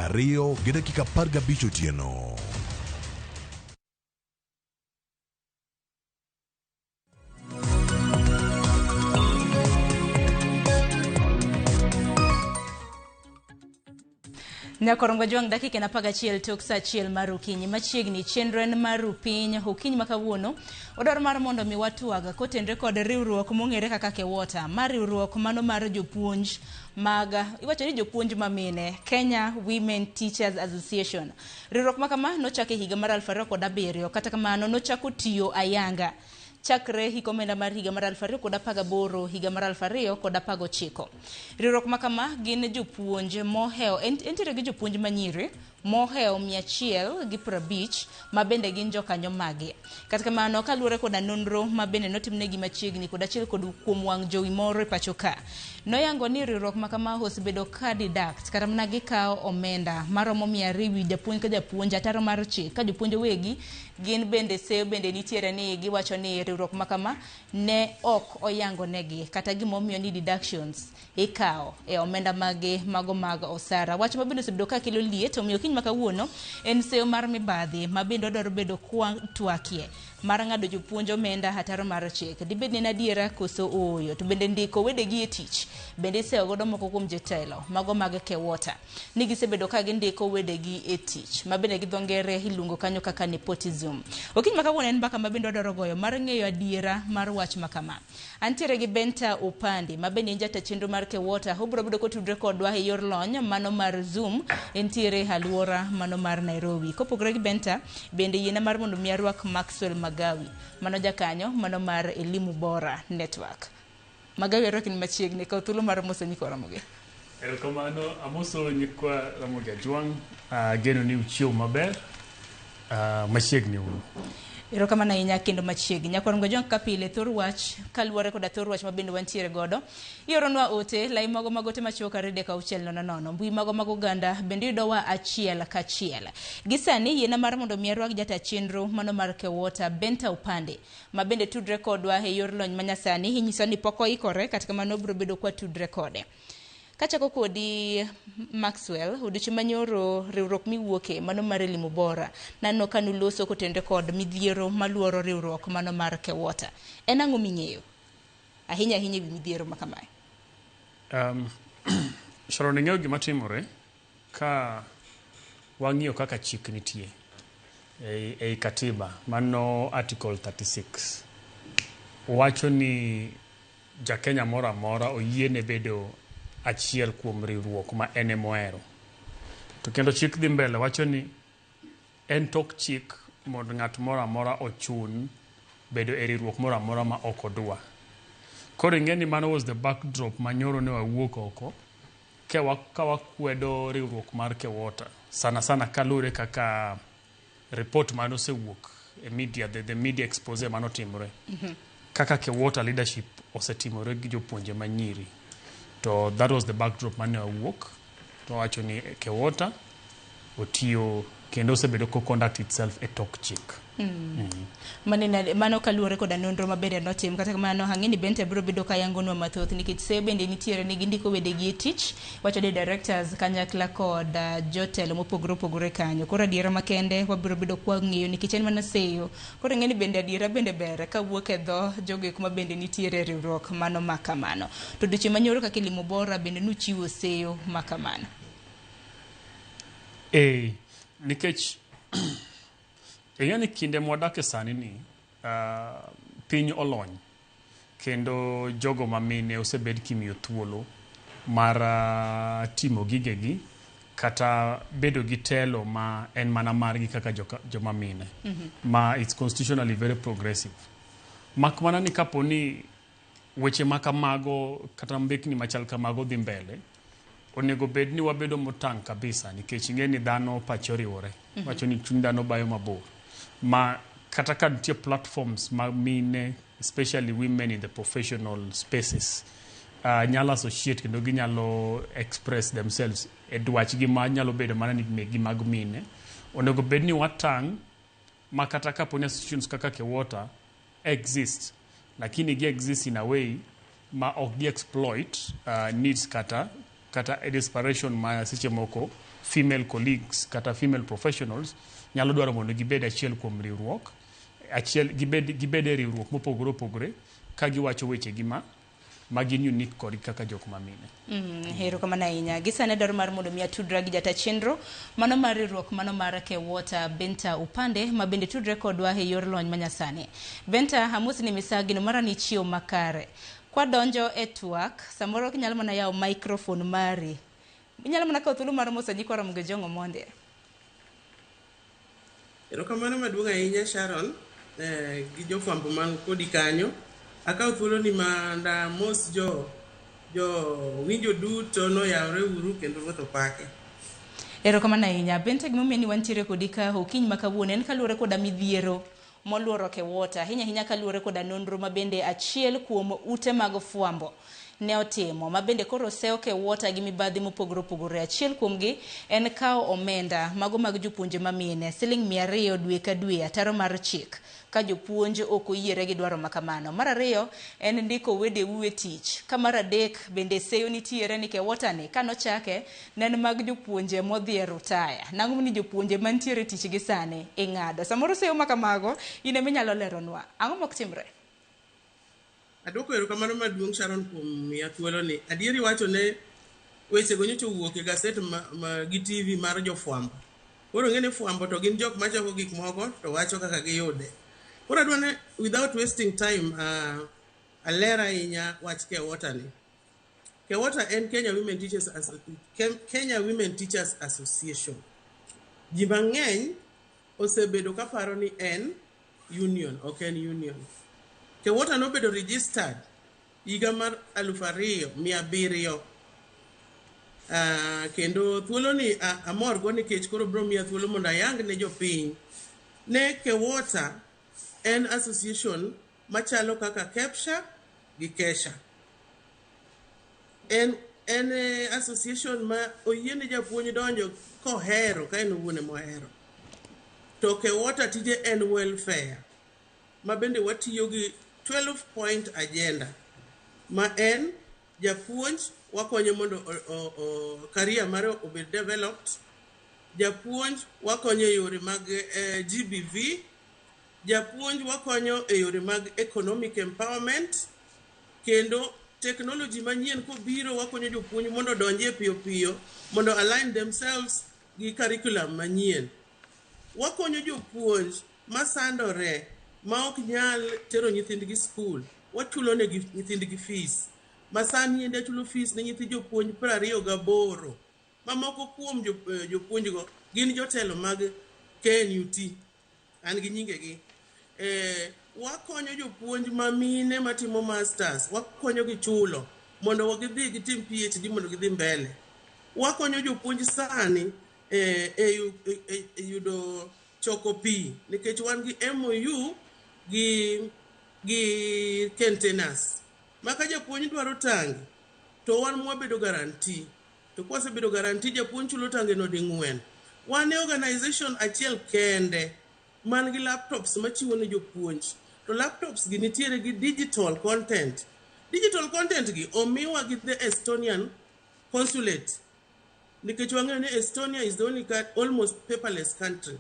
Saa 2:15 otieno. Nyakorongo Jwang' dakika en 11 tok saa 1 mar okinyi. Machiegni chenro en mar piny okinyi ma kawuono odwaro mar mondo mi watwag kotenre kod riwruok mong'ere kaka KEWOTA. Ma riwruok mano mar jopuonj mag iwacho ni jopuonj mamine, Kenya Women Teachers Association. Riwruok ma kama nochak e higa mar 2007, kata kamano nochako tiyo ayanga chakre hik omenda mar higa mar 2018 higa mar 2019. Riwruok ma kama gin jopuonj mohewo, entiere gi jopuonj manyiri mohewo 150 ma bende gin jokanyo mage. Kata kamano, kaluwore koda nonro ma bende notimnegi machiegni kod achiel kod kuom wang' jowi moro e pacho ka, noyango ni riwruok ma kama osebedo ka deduct kata mana gikawo omenda maromo 200 wi japuonj ka japuonj ataro mar chik ka jopuonj owegi gin bende seyo bende nitiere ni giwacho ni riwruok ma kama ne ok oyango negi kata gimomiyo ni deductions ikawo e omenda magi mago mag osara. Wach ma bende osebedo ka kelo liet omiyo kiny ma kawuono en seyo mar mibadhi ma bende wadwaro bedo kwa twakie mar ng'ado jopuonj omenda ataro mar chik. Dibed ni en adiera koso ooyo? To bende ndiko wedegi e tich bende iseyo godo moko kuom jotelo mago mag KEWOTA ni gisebedo ka gindiko wedegi e tich ma bende gi dho ngere iluongo kanyo kaka nepotism. Okinyi ma kawuono en mbaka ma bende wadwaro goyo mar ng'eyo adiera mar wach ma kama. Antiere gi Benta Upandi ma bende en jata chenro mar KEWOTA. Obiro bedo kotudre kodwa e yor lony mano mar Zoom. Entiere e aluora mano mar Nairobi. Kopogore gi Benta, bende yiena mar mondo mi arwak Maxwell Magawi mano jakanyo mano mar Elimu Bora Network. Magawi arwaki ni machiegni, kaw thuolo mar moso nyikwa Ramogi. Erokamano, amoso nyikwa Ramogi Ajwang', ageno ni uchiew maber, machiegni uru. Erokamano ahinya kendo machiegni. Nyakwar Ngojong ka pile thor wach kaluwore koda thor wach ma bende wantiere godo. Ioronwa ote, lai mago mag ote machuok 23600. Mbui mago mag oganda bende yudowa achiel kachiel. Gi sani yiena mar mondo mi arwak jata chenro mano mar KEWOTA Benta Upande ma bende tudre kodwa e yor lony manyasani. Inyiso ni pok oikore kata kamano obiro bedo kwa tudre kode. Kachako kodi Maxwell, odiochieng' manyoro riwruok miwuoke mano mar Elimu Bora naneno ka nuloso kotenre kod midhiero maluoro riwruok mano mar KEWOTA. En ang'o ming'eyo ahinya ahinya ewi midhiero ma kamae? Sharon, ing'eyo gima timore ka wang'iyo kaka chik nitie ei katiba mano article 36 wacho ni ja Kenya moro amora oyiene bedo achiel kuom riwruok ma en emohero. To kendo chik dhi mbele wacho ni en tok chik mondo ng'at moro amora ochun bedo e riwruok moro amora ma ok odwa. Koro ing'e ni mano was the backdrop ma nyoro ne wawuok oko ka wakwedo riwruok mar KEWOTA sana sana kaluwore kaka report mane osewuok e media, the media expose manotimore kaka KEWOTA leadership osetimore gi jopuonje manyiri. To that was the backdrop mane wawuok to wacho ni KEWOTA otiyo kendo osebedo ko conduct itself e tok chik. Mano kaluwore koda nonro mabende notim. Kata kamano ang'e ni Benta biro bedo ka yangonwa mathoth nikech seyo bende nitiere ni gindiko wedegi e tich wacho ni directors kanyakla kod jotelo mopogore opogore kanyo. Koro adiera makende wabiro bedo kwa ng'eyo nikech en mana seyo. Koro ing'e ni bende adiera bende ber kawuok e dho jogo eko ma bende nitiere e riwruok mano ma kamano. To odiochieng' manyoro kaka Elimu Bora bende nuchiwo seyo ma kamano. Nikech ing'e ni kinde mwadake sani ni piny olony kendo jogo mamine osebed kimiyo thuolo mar timo gigegi kata bedo gi telo ma en mana margi kaka joma mine ma it's constitutionally very progressive. Mak mana ni kapo ni weche ma kamago kata mbekni machal kamago dhi mbele, onego bed ni wabedo motang' kabisa nikech ing'e ni dhano pache oriwore. Wacho ni chuny dhano bayo mabor. Ma kata ka nitie platforms ma mine, especially women in the professional spaces, nyalo associate kendo ginyalo express themselves e dwachgi ma nyalo bedo mana ni megi mag mine. Onego bed ni watang' ma kata kapo ni associations kaka KEWOTA exist, lakini gi exist in a way ma ok gi exploit needs kata a desperation ma seche moko female colleagues kata female professionals nyalo dwaro mondo gibed achiel kuom riwruok achiel gibed e riwruok mopogore opogore ka giwacho wechegi ma gin unique kodgi kaka jok mamine. Erokamano ahinya. Gi sani adwaro mar mondo mi atudra gi jata chenro mano mar riwruok mano mar Kewota Benta Upande ma bende tudre kodwa e yor lony manyasani. Benta, amosni misagino mara ni chiew makare. Kwadonjo e twak, samoro inyalo mana yawo microphone mari. Inyalo mana kawo thuolo mar moso nyikwa Ramogi Ojong Omondi. Erokamano maduong' ahinya Sharon gi jofwambo man kodi kanyo. Akawo thuolo ni mondo amos jo winjo duto noyawre uru kendo Ruoth opake. Erokamano ahinya. Benta, gimomiyo ni wantiere kodi ka okinyi ma kawuono en kaluwore koda midhiero moluoro Kewota, ahinya ahinya kaluwore koda nonro ma bende achiel kuom ute mag fwambo ne otimo ma bende koro seyo Kewota gi mibadhi mopogore opogore. Achiel kuomgi en kawo omenda mago mag jopuonje mamine siling 200 dwe ka dwe ataro mar chik ka jopuonj ok oyiere gi dwaro makamano. Mar ariyo en ndiko wedeu e tich. Ka mar adek bende seyo nitiere ni Kewota ni kanochake ne en mag jopuonje modhi e rutaya. Nang'o ni jopuonje mantiere e tich gi sani ing'ado. Samoro seyo makamago in ema inyalo leronwa. Ang'o mok timre? Adwoko erokamano maduong' Sharon kuom miya thuoloni. Adieri wacho ne wechego nyocha owuok e gaset ma gi TV mar jofwambo. Koro ing'e ni fwambo to gin jok machoko gik moko to wacho kaka giyude. Koro adwa ni without wasting time aler ahinya wach Kewota ni. Kewota en Kenya Women Teachers Association. Ji mang'eny osebedo ka paro ni en union, ok en union. Kewota nobedo registered higa mar 2700. Kendo thuoloni amor go nikech koro biro miya thuolo mondo ayang ne jopiny ne Kewota en association machalo kaka KEPSHA gi KESHA. En association ma oyiene japuonj donjo kohero ka en owuon ema ohero. To Kewota tije en welfare ma bende watiyo gi 12 point agenda ma en japuonj wakonye mondo career mare obed developed. Japuonj wakonyo e yore mag GBV. Japuonj wakonyo e yore mag economic empowerment. Kendo technology manyien kobiro wakonyo jopuonj mondo odonjie piyo piyo mondo align themselves gi curriculum manyien. Wakonyo jopuonj masandore ma ok nyal tero nyithindgi skul. Wachulo negi nyithindgi fees. Ma sani endi achulo fees ne nyithi jopuonj 28. Mamoko kuom jopuonjgo gin jotelo mag KNUT. An gi nyingegi. Wakonyo jopuonj ma mine matimo masters. Wakonyo gi chulo mondo gidhi gitim PhD mondo gidhi mbele. Wakonyo jopuonj sani e yudo choko pi nikech wan gi MOU gi Kentenas. Ma ka japuonj dwaro tangi to wan mwabedo guarantee. To kwasebedo guarantee japuonj chulo tange no ding'wen. Wan e organization achiel kende man gi laptops machiwo ne jopuonj. To laptops gi nitiere gi digital content. Digital content gi omiwa gi the Estonian consulate. Nikech wang'eyo ni Estonia is the only almost paperless country.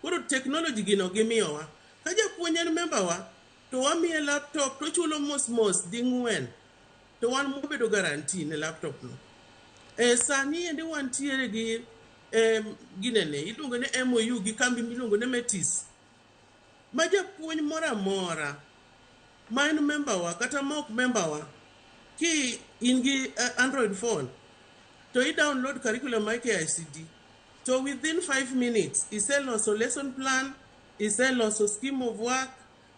Koro technology gino gimiyowa. Ka japuonj en member wa, to wamiye laptop to ochulo mos mos ding'wen. To wan mobedo guarantee ne laptop no. Sani endi wantiere gi ginene iluongo ni MOU gi kambi miluongo ni Metis. Ma japuonj moro amora ma en member wa kata ma ok member wa, ki in gi Android phone to i download curriculum mar KICD to within 5 minutes iseloso lesson plan, iseloso scheme of work,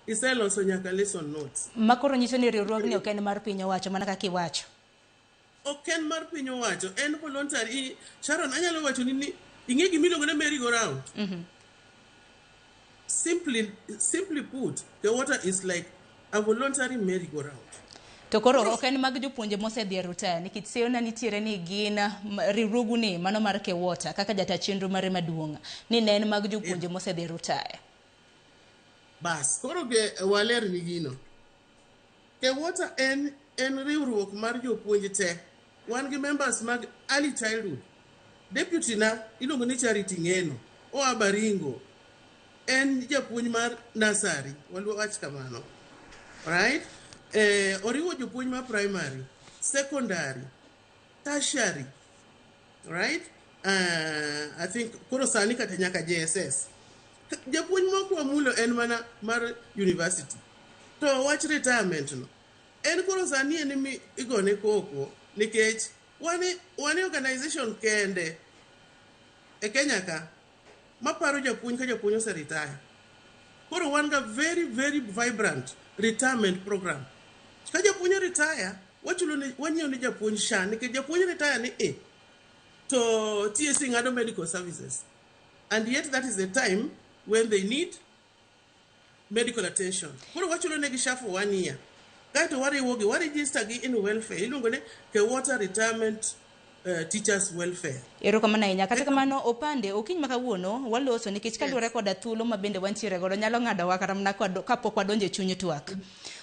iseloso nyaka lesson notes. Ma koro nyiso ni riwruogni ok en mar piny owacho mana kaka iwacho. Ok en mar piny owacho, en voluntary. Sharon, anyalo wacho ni ing'e gima iluongo ni merry go round. Simply put, Kewota is like a voluntary merry go round. To koro ok en mag jopuonje mosedhi e rutaya nikech seyona nitiere ni gin riwruogu ni mano mar Kewota kaka jata chenro mare maduong' ni ne en mag jopuonje mosedhi e rutaya. Bas, koro ge waler ni gino. Kewota en riwruok mar jopuonj te. Wan gi members mag early childhood. Deputy na iluongo ni Charity Ng'eno, oa Baringo. En japuonj mar nursery, wach kamano. Right? Oriwo jopuonj mar primary, secondary, tertiary, right? I think koro sani kata nyaka JSS. Japuonj mok wamulo en mana mar university. To wach retirement no, en koro sani en mi igone koko nikech wane organization kende e Kenya ka maparo japuonj ka japuonj ose retire. Koro wan ga very very vibrant retirement program. Ka japuonj retire, wachulo ne wanyiewo ne japuonj SHA nikech japuonj retire ni e to TSC ng'ado medical services. And yet that is the time when they need medical attention. Koro wachulo negi SHA for one year. Kaeto wariwogi, waregister gi in welfare. Iluongo ni Kewota Retirement Teachers Welfare. Erokamano ahinya. Kata kamano, Opande, okinyi ma kawuono waloso nikech kaluwore koda thuolo ma bende wantiere godo nyalo ng'adowa kata mana kapok wadonjo e chuny twak.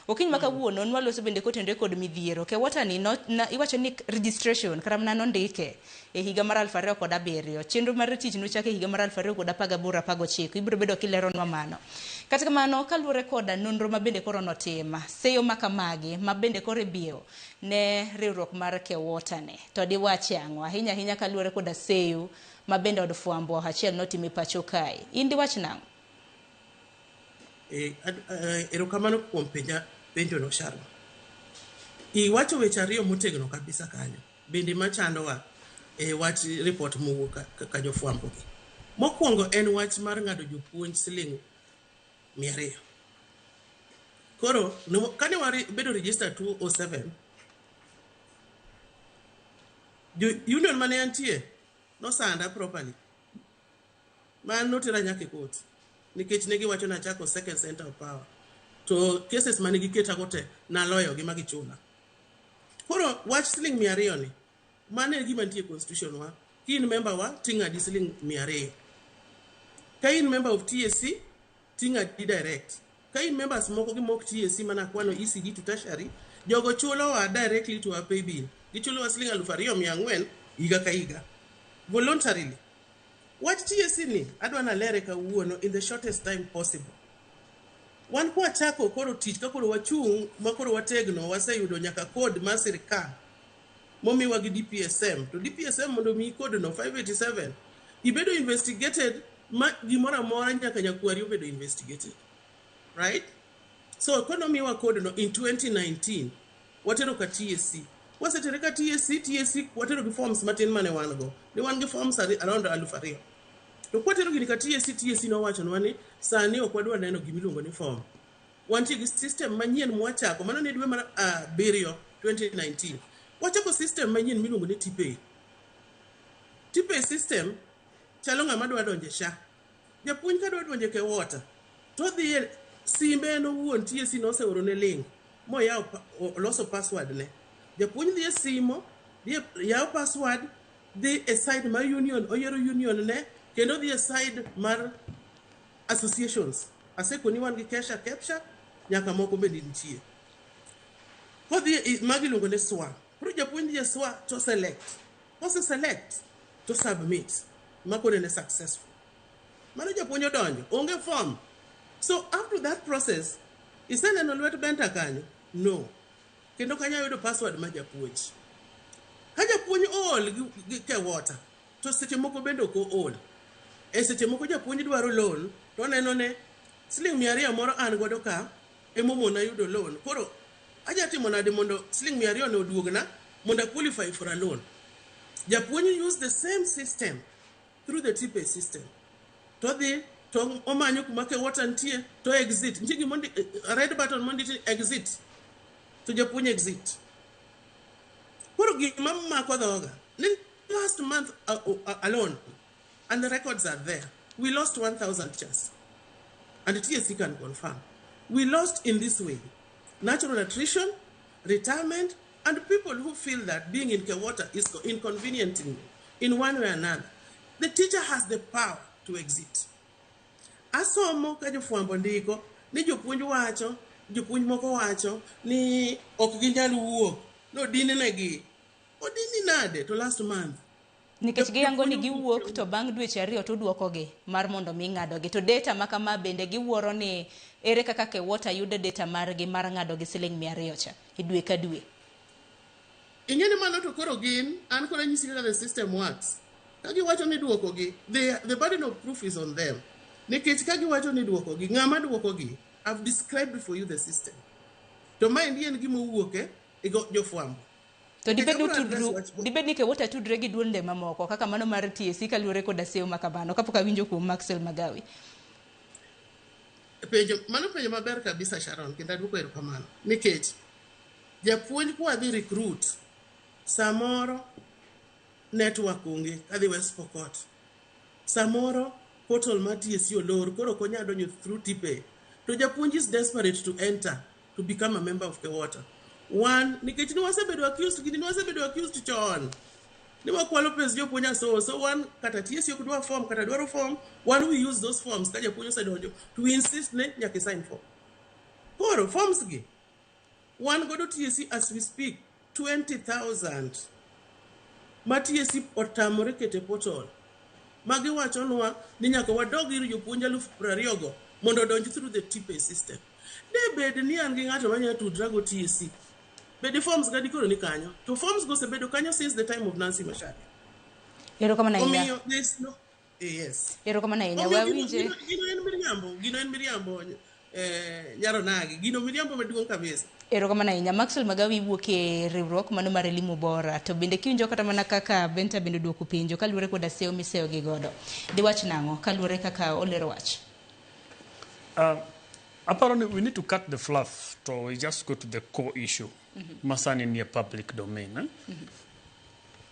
Okinyi ma kawuono nwaloso bende kotenore kod midhiero. Kewota ni no, na, iwacho ni registration kata mana nondike e higa mar 2007. Chenro mar tich nochak e higa mar 2018 19. Ibiro bedo kileronwa mano. Kata kamano, kaluwore koda nonro ma bende koro notim, seyo ma kamagi ma bende koro ibiewo ne riwruok mar Kewota ni, to diwachi ang'o? Ahinya ahinya kaluwore koda seyo ma bende od fwambo achiel notim e pacho kae. In diwach nang'o? Erokamano kuom penja penjono Sharon. Iwacho weche ariyo motegno kabisa kanyo. Bende machandowa e wach report mowuok ka jofwambo gi. Mokwongo en wach mar ng'ado jopuonj siling 200. Koro kane wabedo register 2007, jo union mane antie nosanda properly. Man notera nyaka e court nikech ne giwacho ni achako second center of power. To cases mane giketago te naloyo gi ma gichula. Koro wach siling 200 ni, mano e gima nitie e constitution wa. Ki in member wa, ting'adi siling 200. Ka in member of TSC, ting'adi direct. Ka in members moko gi mok TSC mana kwano ECD to tertiary, jogo chulowa directly to our pay bill. Gichulowa siling 2,400 higa ka higa. Voluntarily. Wach TSC ni, adwa nalere kawuono in the shortest time possible. Wan kwachako koro tich ka koro wachung' ma koro wategno, waseyudo nyaka code mar sirikal momiwa gi DPSM. To DPSM mondo omiyi code no 587, ibedo investigated ma gimoro amora nyaka nyakwari obedo investigated. Right? So konomiwa code no in 2019, watero ka TSC. Wasetere ka TSC, TSC watero gi forms matin mane wan go. Ne wan gi forms around 2,000. To kwatero gini ka TSC, TSC nowachonwa ni sani ok wadwa neno gimiluongo ni form. Wantie gi system manyien mwachako, mano ne dwe mar 7 2019. Wachako system manyien miluongo ni TPay. TPay system chalo ng'ama dwa donjo e SHA. Japuonj ka dwa donjo e Kewota, to odhi e simbe en owuon TSC noseorone link moyawo oloso password ne. Japuonj dhi e simo, dhi yawo password, dhi e side mar union, oyiero union ne, kendo dhi e side mar associations. Asekoni wan gi Kesha, Kepsha, nyaka moko bende nitie. Kodhi magi iluongo ni SWA. Koro japuonj dhi e SWA to select. Kose select to submit. Ma koro en successful. Mano japuonj odonjo, onge form. So after that process, iseneno lwet Benta kanyo? No. Kendo kanyo ayudo password mar japuonj. Ka japuonj ool gi Kewota, to seche moko bende ok ool. E seche moko japuonj dwaro loan, to oneno ne siling 200 moro an godo ka, emomona yudo loan. Koro aja timo nade mondo siling 200 no oduogna mondo a qualify for a loan. Japuonj use the same system through the TPay system. To dhi to omanyo kuma Kewota nitie to exit. Nitie gima red button mondik ni exit. To japuonj exit. Koro gima mako dhoga ni last month alone, and the records are there, we lost 1,000 teachers. And the TSC can confirm. We lost in this way: natural attrition, retirement, and people who feel that being in Kewota is inconvenient in one way or another. The teacher has the power to exit. Asomo ka jofwambo ndiko ni jopuonj wacho, jopuonj moko wacho ni ok ginyal wuok, nodin negi. Odini nade to last month? Nikech giyango ni giwuok to bang' dweche 2 to uduokogi mar mondo mi ng'adogi. To data ma kama bende giwuoro ni ere kaka KEWOTA yudo data margi mar ng'adogi siling 200 cha e dwe ka dwe. Ing'e ni mano to koro gin, an koro anyisi kaka the system works. Ka giwacho ni duokogi, the burden of proof is on them. Nikech ka giwacho ni duokogi, ng'ama duokogi? I've described for you the system. To maendi en gima owuok e jofwambo. To dibed ni Nikech abiro address utudru, wach- dibed ni KEWOTA tudre gi duonde mamoko kaka mano mar TSC kaluwore koda seyo ma kamano kapok awinjo kuom Maxwell Magawi. Penjo, mano penjo maber kabisa Sharon, kendo aduoko erokamano. Nikech japuonj kwa dhi recruit, samoro network onge, kadhi West Pokot. Samoro portal mar TSC olor, koro ok onyal donjo through TPay. To japuonj is desperate to enter, to become a member of KEWOTA. One, nikech ne wasebedo accused, gini ne wasebedo accused chon. Ni wakwalo pes jopuonj asowo. So one, kata TSC ok dwar form, kata dwaro form, one we use those forms ka japuonj osedonjo, to we insist ne nyaka isign form. Koro, forms gi, wan godo TSC as we speak, 20,000 ma TSC otamore kete portal. Ma giwachonwa ni nyaka wadog ir jopuonj 20,000 go mondo odonj through the TPay system. De bed ni an gi ng'ato manyalo tudra go TSC. Bedi forms ga dikoro ni kanyo. To forms go osebedo kanyo since the time of Nancy Macharia. Erokamano ahinya. Omiyo, there's no... Yes. Erokamano ahinya. Omiyo Wawinje. gino en miriambo, gino en miriambo, Nyaronagi, gino miriambo maduong' kabisa. Erokamano ahinya. Maxwell Magawi wuok e riwruok mano mar Elimu Bora. To bende kiwinjo kata mana kaka Benta bende oduoko penjo kaluwore koda seyo miseyo gi godo. Diwach nang'o kaluwore kaka olero wach? Aparo ni we need to cut the fluff to we just go to the core issue. Masani nie public domain. Eh?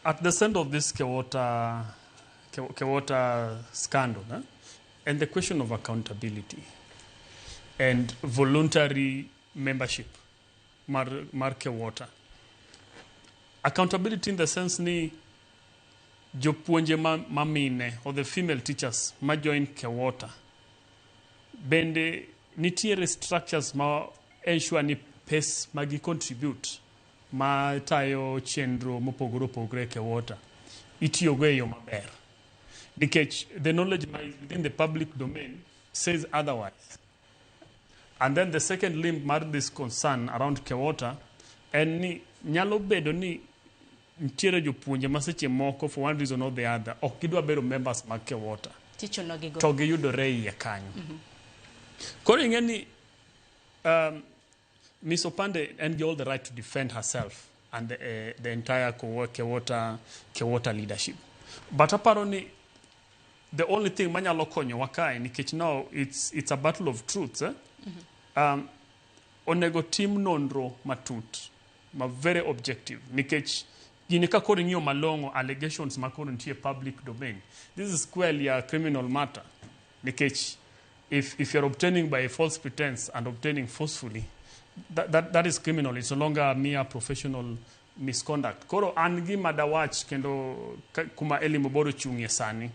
At the center of this KEWOTA scandal, eh? And the question of accountability and voluntary membership mar KEWOTA. Accountability in the sense ni jopuonje ma mine or the female teachers ma join KEWOTA bende nitiere structures ma ensure ni pes ma gi contribute ma tayo chenro mopogore opogore e KEWOTA itiyogo e yo maber. Nikech the knowledge ma is within the public domain says otherwise. And then the second limb mar this concern around KEWOTA en ni nyalo bedo ni nitiere jopuonje ma seche moko for one reason or the other ok gidwa bedo members mag KEWOTA. Tichuno gigo. To giyudore iye kanyo. Koro ing'e ni Miss Opande en gi all the right to defend herself and the entire KEWOTA leadership. But aparo ni the only thing manyalo konyowa kae nikech now it's a battle of truths. Eh? Onego tim nonro matut ma very objective nikech gini ka koro ing'iyo malong'o allegations ma koro nitie public domain, this is squarely a criminal matter nikech if you're obtaining by false pretense and obtaining forcefully, that is criminal. It's no longer mere professional misconduct. Koro an gima dawach kendo kuma Elimu Bora ochung'ie sani,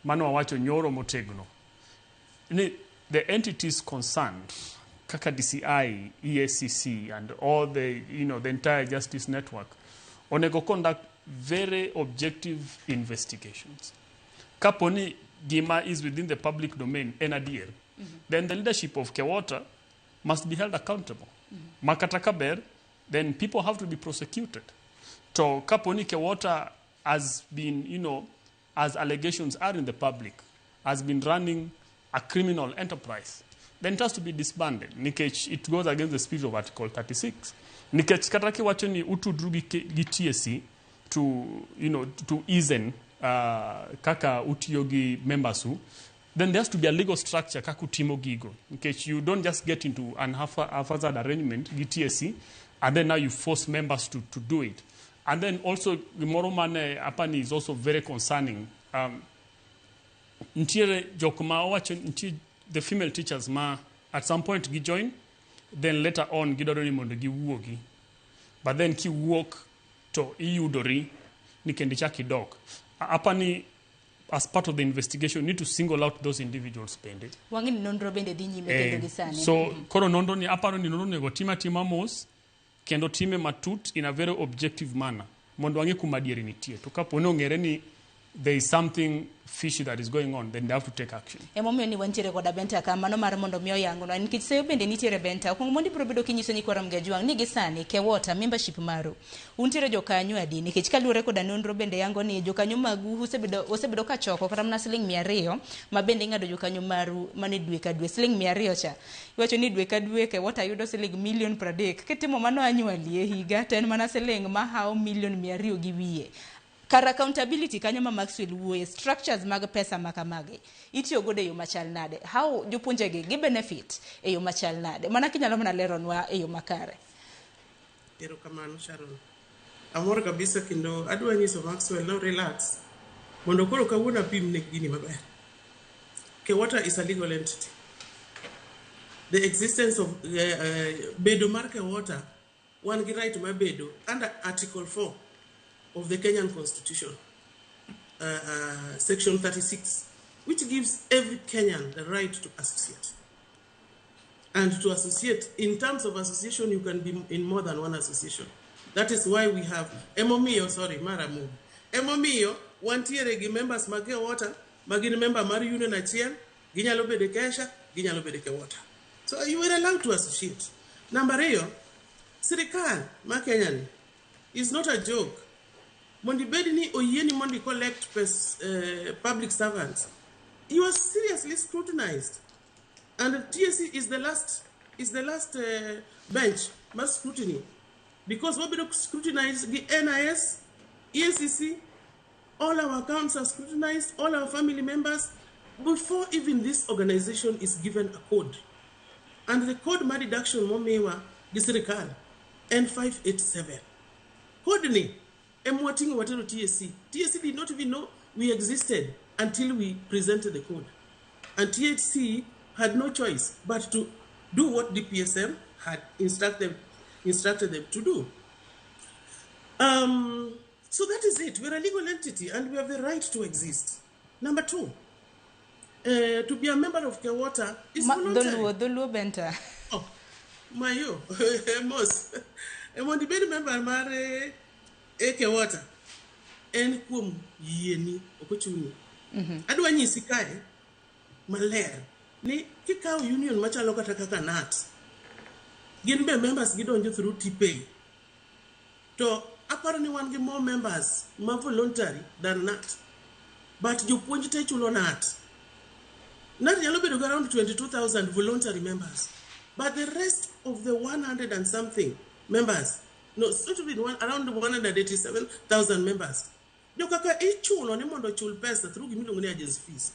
mano wawacho nyoro motegno, ni the entities concerned, kaka DCI, EACC, and all the, you know, the entire justice network, onego conduct very objective investigations. Kapo ni gima is within the public domain en adier, then the leadership of KEWOTA must be held accountable. Makata kaber, then people have to be prosecuted. To kapo ni KEWOTA has been, you know, as allegations are in the public, has been running a criminal enterprise, then it has to be disbanded. Nikech it goes against the spirit of Article 36. Nikech kata kiwacho ni utudru gi TSC to, you know, to easen kaka utiyo gi members u, then there has to be a legal structure kaka utimo gigo. Nikech you don't just get into an haphazard arrangement gi TSC and then now you force members to do it. And then also, gimoro mane apani is also very concerning. Nitiere jok ma owacho, nitie the female teachers ma at some point gi join, then later on gidwaro ni mondo giwuogi. But then kiwuok to iyudori ni kendo ichak idok. Apani as part of the investigation, you need to single out those individuals bende. Wang'e ni nonro bende dhi nyime kendo gi sani. So koro nonro ni aparo ni nonro onego tim atima mos kendo time matut in a very objective manner mondo wang'e kuma adieri nitie. To kapo ni ong'ere ni there is something fishy that is going on, then they have to take action. Emomiyo ni wantiere koda Benta ka mano mar mondo mi oyangnwa nikech seyo bende nitiere. Benta, okuongo mondo ibiro bedo kinyiso nyikwa Ramogi Ajwang' ni gi sani Kewota membership maru untiere jokanyo adi, nikech kaluwore koda nonro bende yango ni jokanyo magu osebedo kachoko kata mana siling 200 ma bende ing'ado jokanyo maru mane dwe ka dwe siling 200 cha. Iwacho ni dwe ka dwe Kewota yudo siling milion 30. Kitimo mano annually e higa to en mana siling mahawo milion 200 gi wiye. Kar accountability kanyo ma Maxwell wuoye, structures mag pesa ma kamagi itiyo godo e yo machal nade? How jopuonjegi gi benefit e yo machal nade? Mana kinyalo mana leronwa e yo makare. Erokamano, Sharon. Amor kabisa kendo adwa nyiso Maxwell no relax mondo koro kawuono apim ne gini maber. Kewota is a legal entity. The existence of bedo mar Kewota, wan gi right mar bedo under Article 4 of the Kenyan Constitution, Section 36, which gives every Kenyan the right to associate. And to associate, in terms of association, you can be in more than one association. That is why we have Emomiyo, sorry, Mara move. Emomiyo, wantiere gi members mag Kewota, ma gin member mar union achiel, ginyalo bedo e Kesha, ginyalo bedo e Kewota. So you are allowed to associate. Number ariyo, sirikal ma Kenya ni is not a joke. Mondo ibed ni oyieni mondo i collect pes, public servants, you are seriously scrutinized. And TSC is the last bench mar scrutiny because wabiro scrutinize gi NIS, EACC, all our accounts are scrutinized, all our family members, before even this organization is given a code. And the code mar deduction momiwa gi sirikal en 587. Code ni ema wating'o watero TSC. TSC did not even know we existed until we presented the code. And TSC had no choice but to do what DPSM had instructed them to do. So that is it. We're a legal entity and we have the right to exist. Number two, to be a member of Kewota is voluntary. Dholuo, dholuo, Benta. Oh, mayo, mos. Mondo ibed member mar Kewota, en kuom yieni, ok ochuni. Adwa nyisi kae maler ni kikawo union machalo kata kaka KNUT, gin be members gidonjo through TPay. To aparo ni wan gi more members ma voluntary than KNUT. But jopuonj te chulo KNUT. KNUT nyalo bedo gi around 22,000 voluntary members. But the rest of the 100 and something members, no, it's not even one, around 187,000 members. Jo kaka ichuno ni mondo ochul pesa through gimiluongo ni agency fees.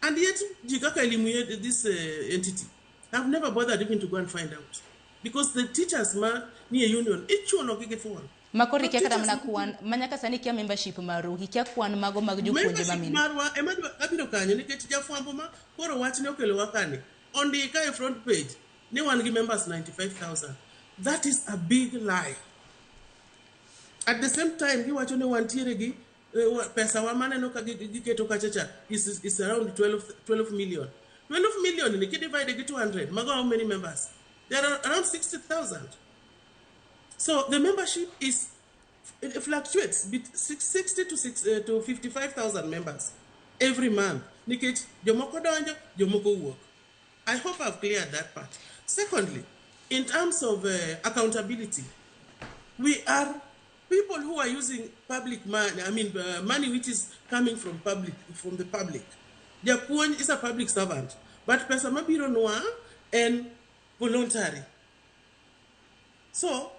And yet, ji kaka elimu this entity have never bothered even to go and find out. Because the teachers ma nie union, ichuno gi githuon. Makoro ikia kata mana kwan manyaka sani ikia membership maru, ikia kwan mago mag jopuonje Membership mamine. Marwa ema abiro kanyo nikech jafwambo ma koro wachne okelowa kani ondika e front page ni wan gi members 95,000. That is a big lie. At the same time giwacho ni wantiere gi pesa wa maneno ka giketo kacha cha is around 12 million. 12 million ni kidivide gi 200, mago how many members? There are around 60,000. So the membership is it fluctuates between 60 to 55,000 members every month. Nikech jomoko donjo, jomoko wuok. I hope I've cleared that part. Secondly, in terms of accountability, we are people who are using public money, I mean money which is coming from the public. Japuonj is a public servant, but pesa mabiro nwa en voluntary. So,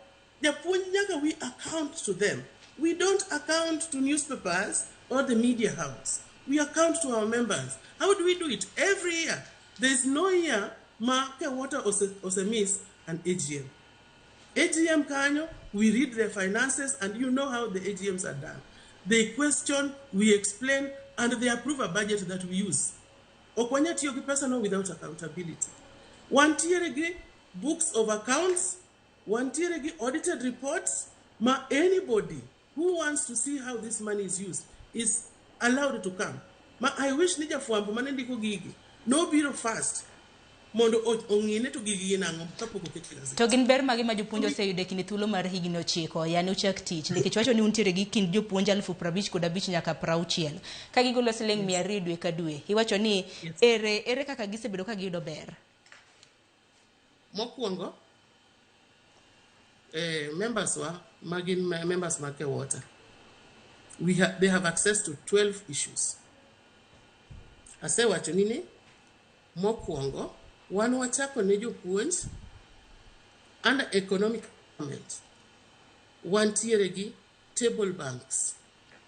japuonj nyaka we account to them. We don't account to newspapers or the media house. We account to our members. How do we do it? Every year. There is no year ma Kewota ose miss an AGM. AGM kanyo, we read the finances and you know how the AGMs are done. They question, we explain, and they approve a budget that we use. Ok wanyal tiyo gi pesa no without accountability. Wantiere gi books of accounts, wantiere gi audited reports, ma anybody who wants to see how this money is used is allowed to come. Ma I wish ni jafwambo mane ndiko gigi nobiro fast. Mondo ong'ine to gigi gin ang'o kapok oket e gazet. To gin ber mage ma jopuonj oseyudo e kinde thuolo mar higni 9 yani uchak tich nikech wacho ni untiere gi kind jopuonj 55,000 nyaka 60 ka gigolo siling 200 dwe ka dwe. Iwacho ni ere kaka gisebedo ka giyudo ber? Mokwongo, members wa magin members mag Kewota, they have access to 12 issues. Asewacho ni mokwongo wan wachako ne jopuonj under economic empowerment. Wantiere gi table banks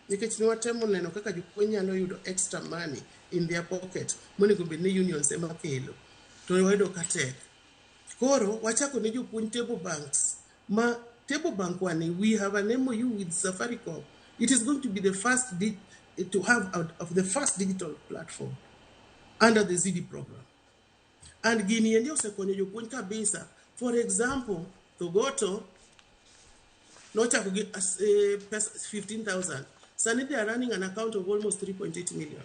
nikech ne watemo neno kaka jopuonj nyalo yudo extra money in their pocket monego bed ni unions ema kelo to wayudo ka tek. Koro wachako ne jopuonj table banks ma table bank wani we have an MOU with Safaricom. It is going to be the first to have out of the first digital platform under the ZD program. And gini endi osekonyo jopuonj kabisa. For example, Thogoto nochako gi 15,000. Sani they are running an account of almost 3.8 million,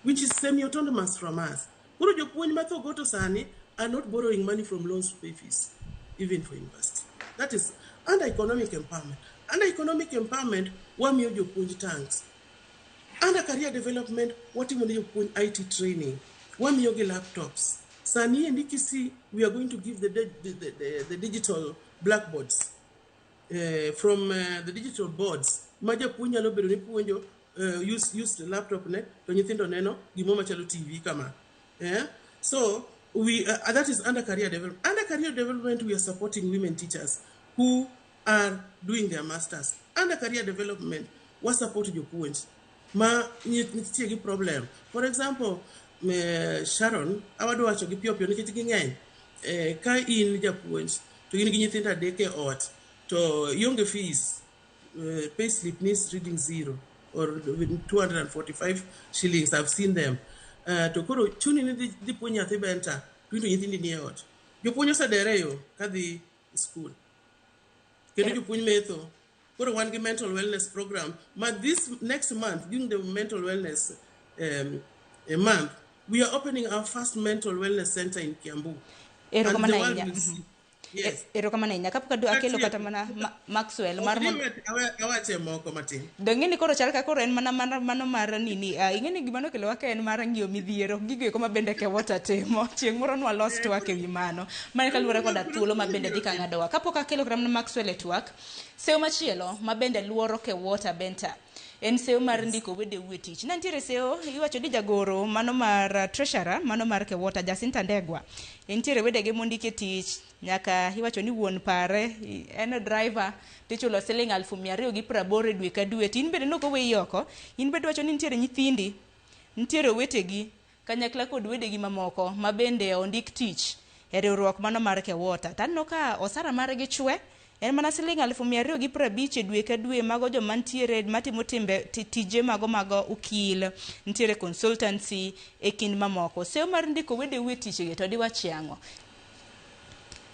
which is semi-autonomous from us. Koro jopuonj ma Thogoto sani are not borrowing money from loans to pay fees, even for university. That is under economic empowerment. Under economic empowerment, wamiyo jopuonj tanks. Under career development, watimo ne jopuonj IT training. Wamiyo gi laptops. Sani endi Kisii, we are going to give the digital blackboards. From the digital boards, ma japuonj nyalo bedo ni puonjo, use the laptop ne, to nyithindo neno gimo machalo TV kama. So, we that is under career development. Under career development, we are supporting women teachers who are doing their masters. Under career development, we support jopuonj ma nitie gi problem. For example, Sharon, awadwa wacho gi piyo piyo nikech ging'eny. Ka in japuonj to in gi nyithindo adek e ot to ionge fees, pay slip needs reading 0 or 245 shillings. I've seen them. To koro chuni ni dhi puonj nyathi benta to into nyithindi nie ot. Jopuonj osedere yo kadhi school. Kendo jopuonj metho. Koro wan gi mental wellness program. Ma this next month, during the mental wellness a month, we are opening our first mental wellness center in Kiambu. And the world will see. Yes. Erokamano ahinya. Kapok akelo kata mana Maxwell mar awache moko matin. Dong ing'e ni koro chal ka koro en mana mano mar nini. Ing'e ni gima nokelo wa ka en mar ng'iyo midhiero. Gigo eko ma bende Kewota timo. Chieng' moro nwalos twak ewi mano. Mano kaluwore koda thuolo ma bende dhi ka ng'adowa. Kapok akelo kata mana Maxwell e twak, seyo machielo ma bende luoro Kewota Benta en seyo mar ndiko wedeu e tich. Ne nitiere seyo, iwacho ni jagoro mano mar treasurer, mano mar Kewota, Jacinta Ndegwa. Nitiere wedege mondiki e tich, nyaka iwacho ni wuon pare, en driver, tichulo siling 280,000 e dwe ka dwe. To in bende nok oweyi oko, in bende iwacho ni nitiere nyithindi, nitiere owetegi, kanyakla kod wedegi mamoko ma bende ondik tich e riwruok mano mar Kewota. To aneno ka osara margi chwe, en mana siling 250,000 e dwe ka dwe. Mago joma nitiere matimo timbe tije mago mago okil, nitiere consultancy e kind mamoko. Seyo mar ndiko wedeu e tich gi to diwachi ang'o?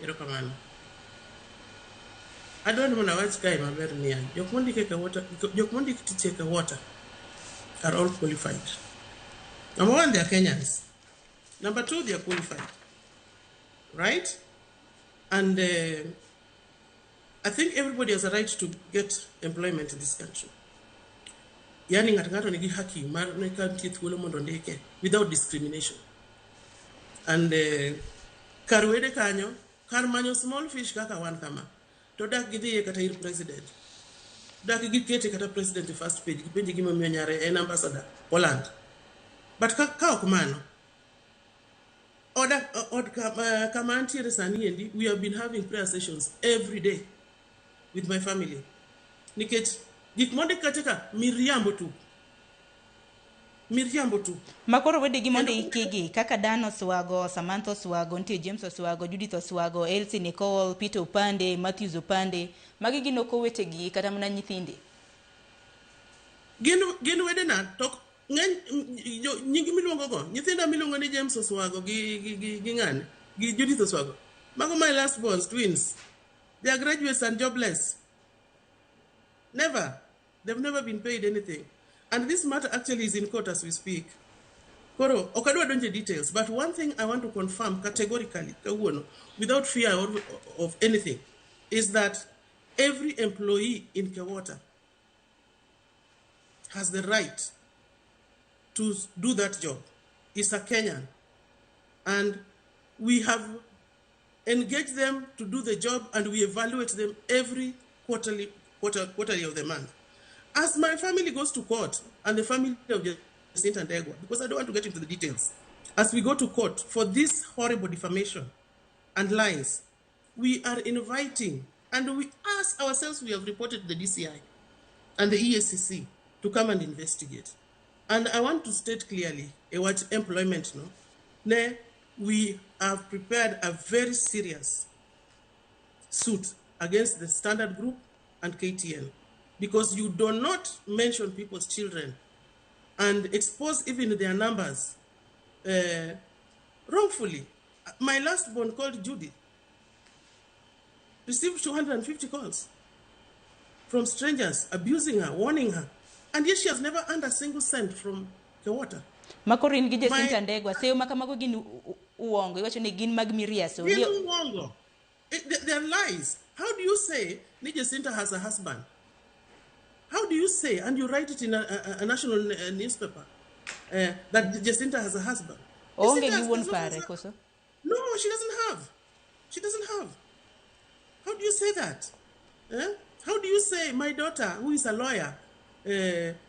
Erokamano. Adwa ni mondo awach kae maber niya, jok mondik e Kewota, jok mondik tich e Kewota are all qualified. Number one, they are Kenyans. Number two, they are qualified. Right? And I think everybody has a right to get employment in this country. Yani ng'ato ng'ato nigi haki mar ne ka nitie thuolo mondo ondike without discrimination. And kar wede kanyo, kar manyo small fish kaka wan kama, to dak gidhiye kata ir president. Dak gikete kata president e first page, gipenje gimomiyo nyare en ambassador Poland. But ka ok mano, od kama antiere sani endi, we have been having prayer sessions every day with my family. Nikech gik mondik kacha ka miriambo tu. Miriambo tu. Makoro wedegi mondo ikigi kaka Dan Oswago, Samantha Oswago, nitie James Oswago, Judith Oswago, Elsie Nicole, Peter Opande, Matthews Opande, magi gin ok owetegi kata mana nyithindi. Gin wedena to ng'eny nying miluongo go, nyithinda miluongo ni James Oswago gi ng'ani, gi Judith Oswago. Mago my last borns, twins. They are graduates and jobless. Never. They've never been paid anything. And this matter actually is in court as we speak. Koro, ok adwa donjo e details, but one thing I want to confirm categorically, kawuono, without fear of anything, is that every employee in Kewota has the right to do that job. Is a Kenyan. And we have engaged them to do the job, and we evaluate them every quarterly of the month. As my family goes to court, and the family of Jacinta Ndegwa, because I don't want to get into the details, as we go to court for this horrible defamation and lies, we are inviting, and we ask ourselves, we have reported to the DCI and the EACC to come and investigate. And I want to state clearly what employment, no? Ne, we have prepared a very serious suit against the Standard Group and KTN, because you do not mention people's children and expose even their numbers wrongfully. My last born, called Judy, received 250 calls from strangers abusing her, warning her, and yet she has never earned a single cent from Kewota. Makoro in gi Jacinta Ndegwa, seyo ma kamago gin uongo, iwacho ni gin mag miriambo. Gin uongo. They are lies. How do you say ni Jacinta has a husband? How do you say, and you write it in a national newspaper, that Jacinta has a husband? Oonge gi wuon pare, koso? No, she doesn't have. She doesn't have. How do you say that? Eh? How do you say my daughter, who is a lawyer,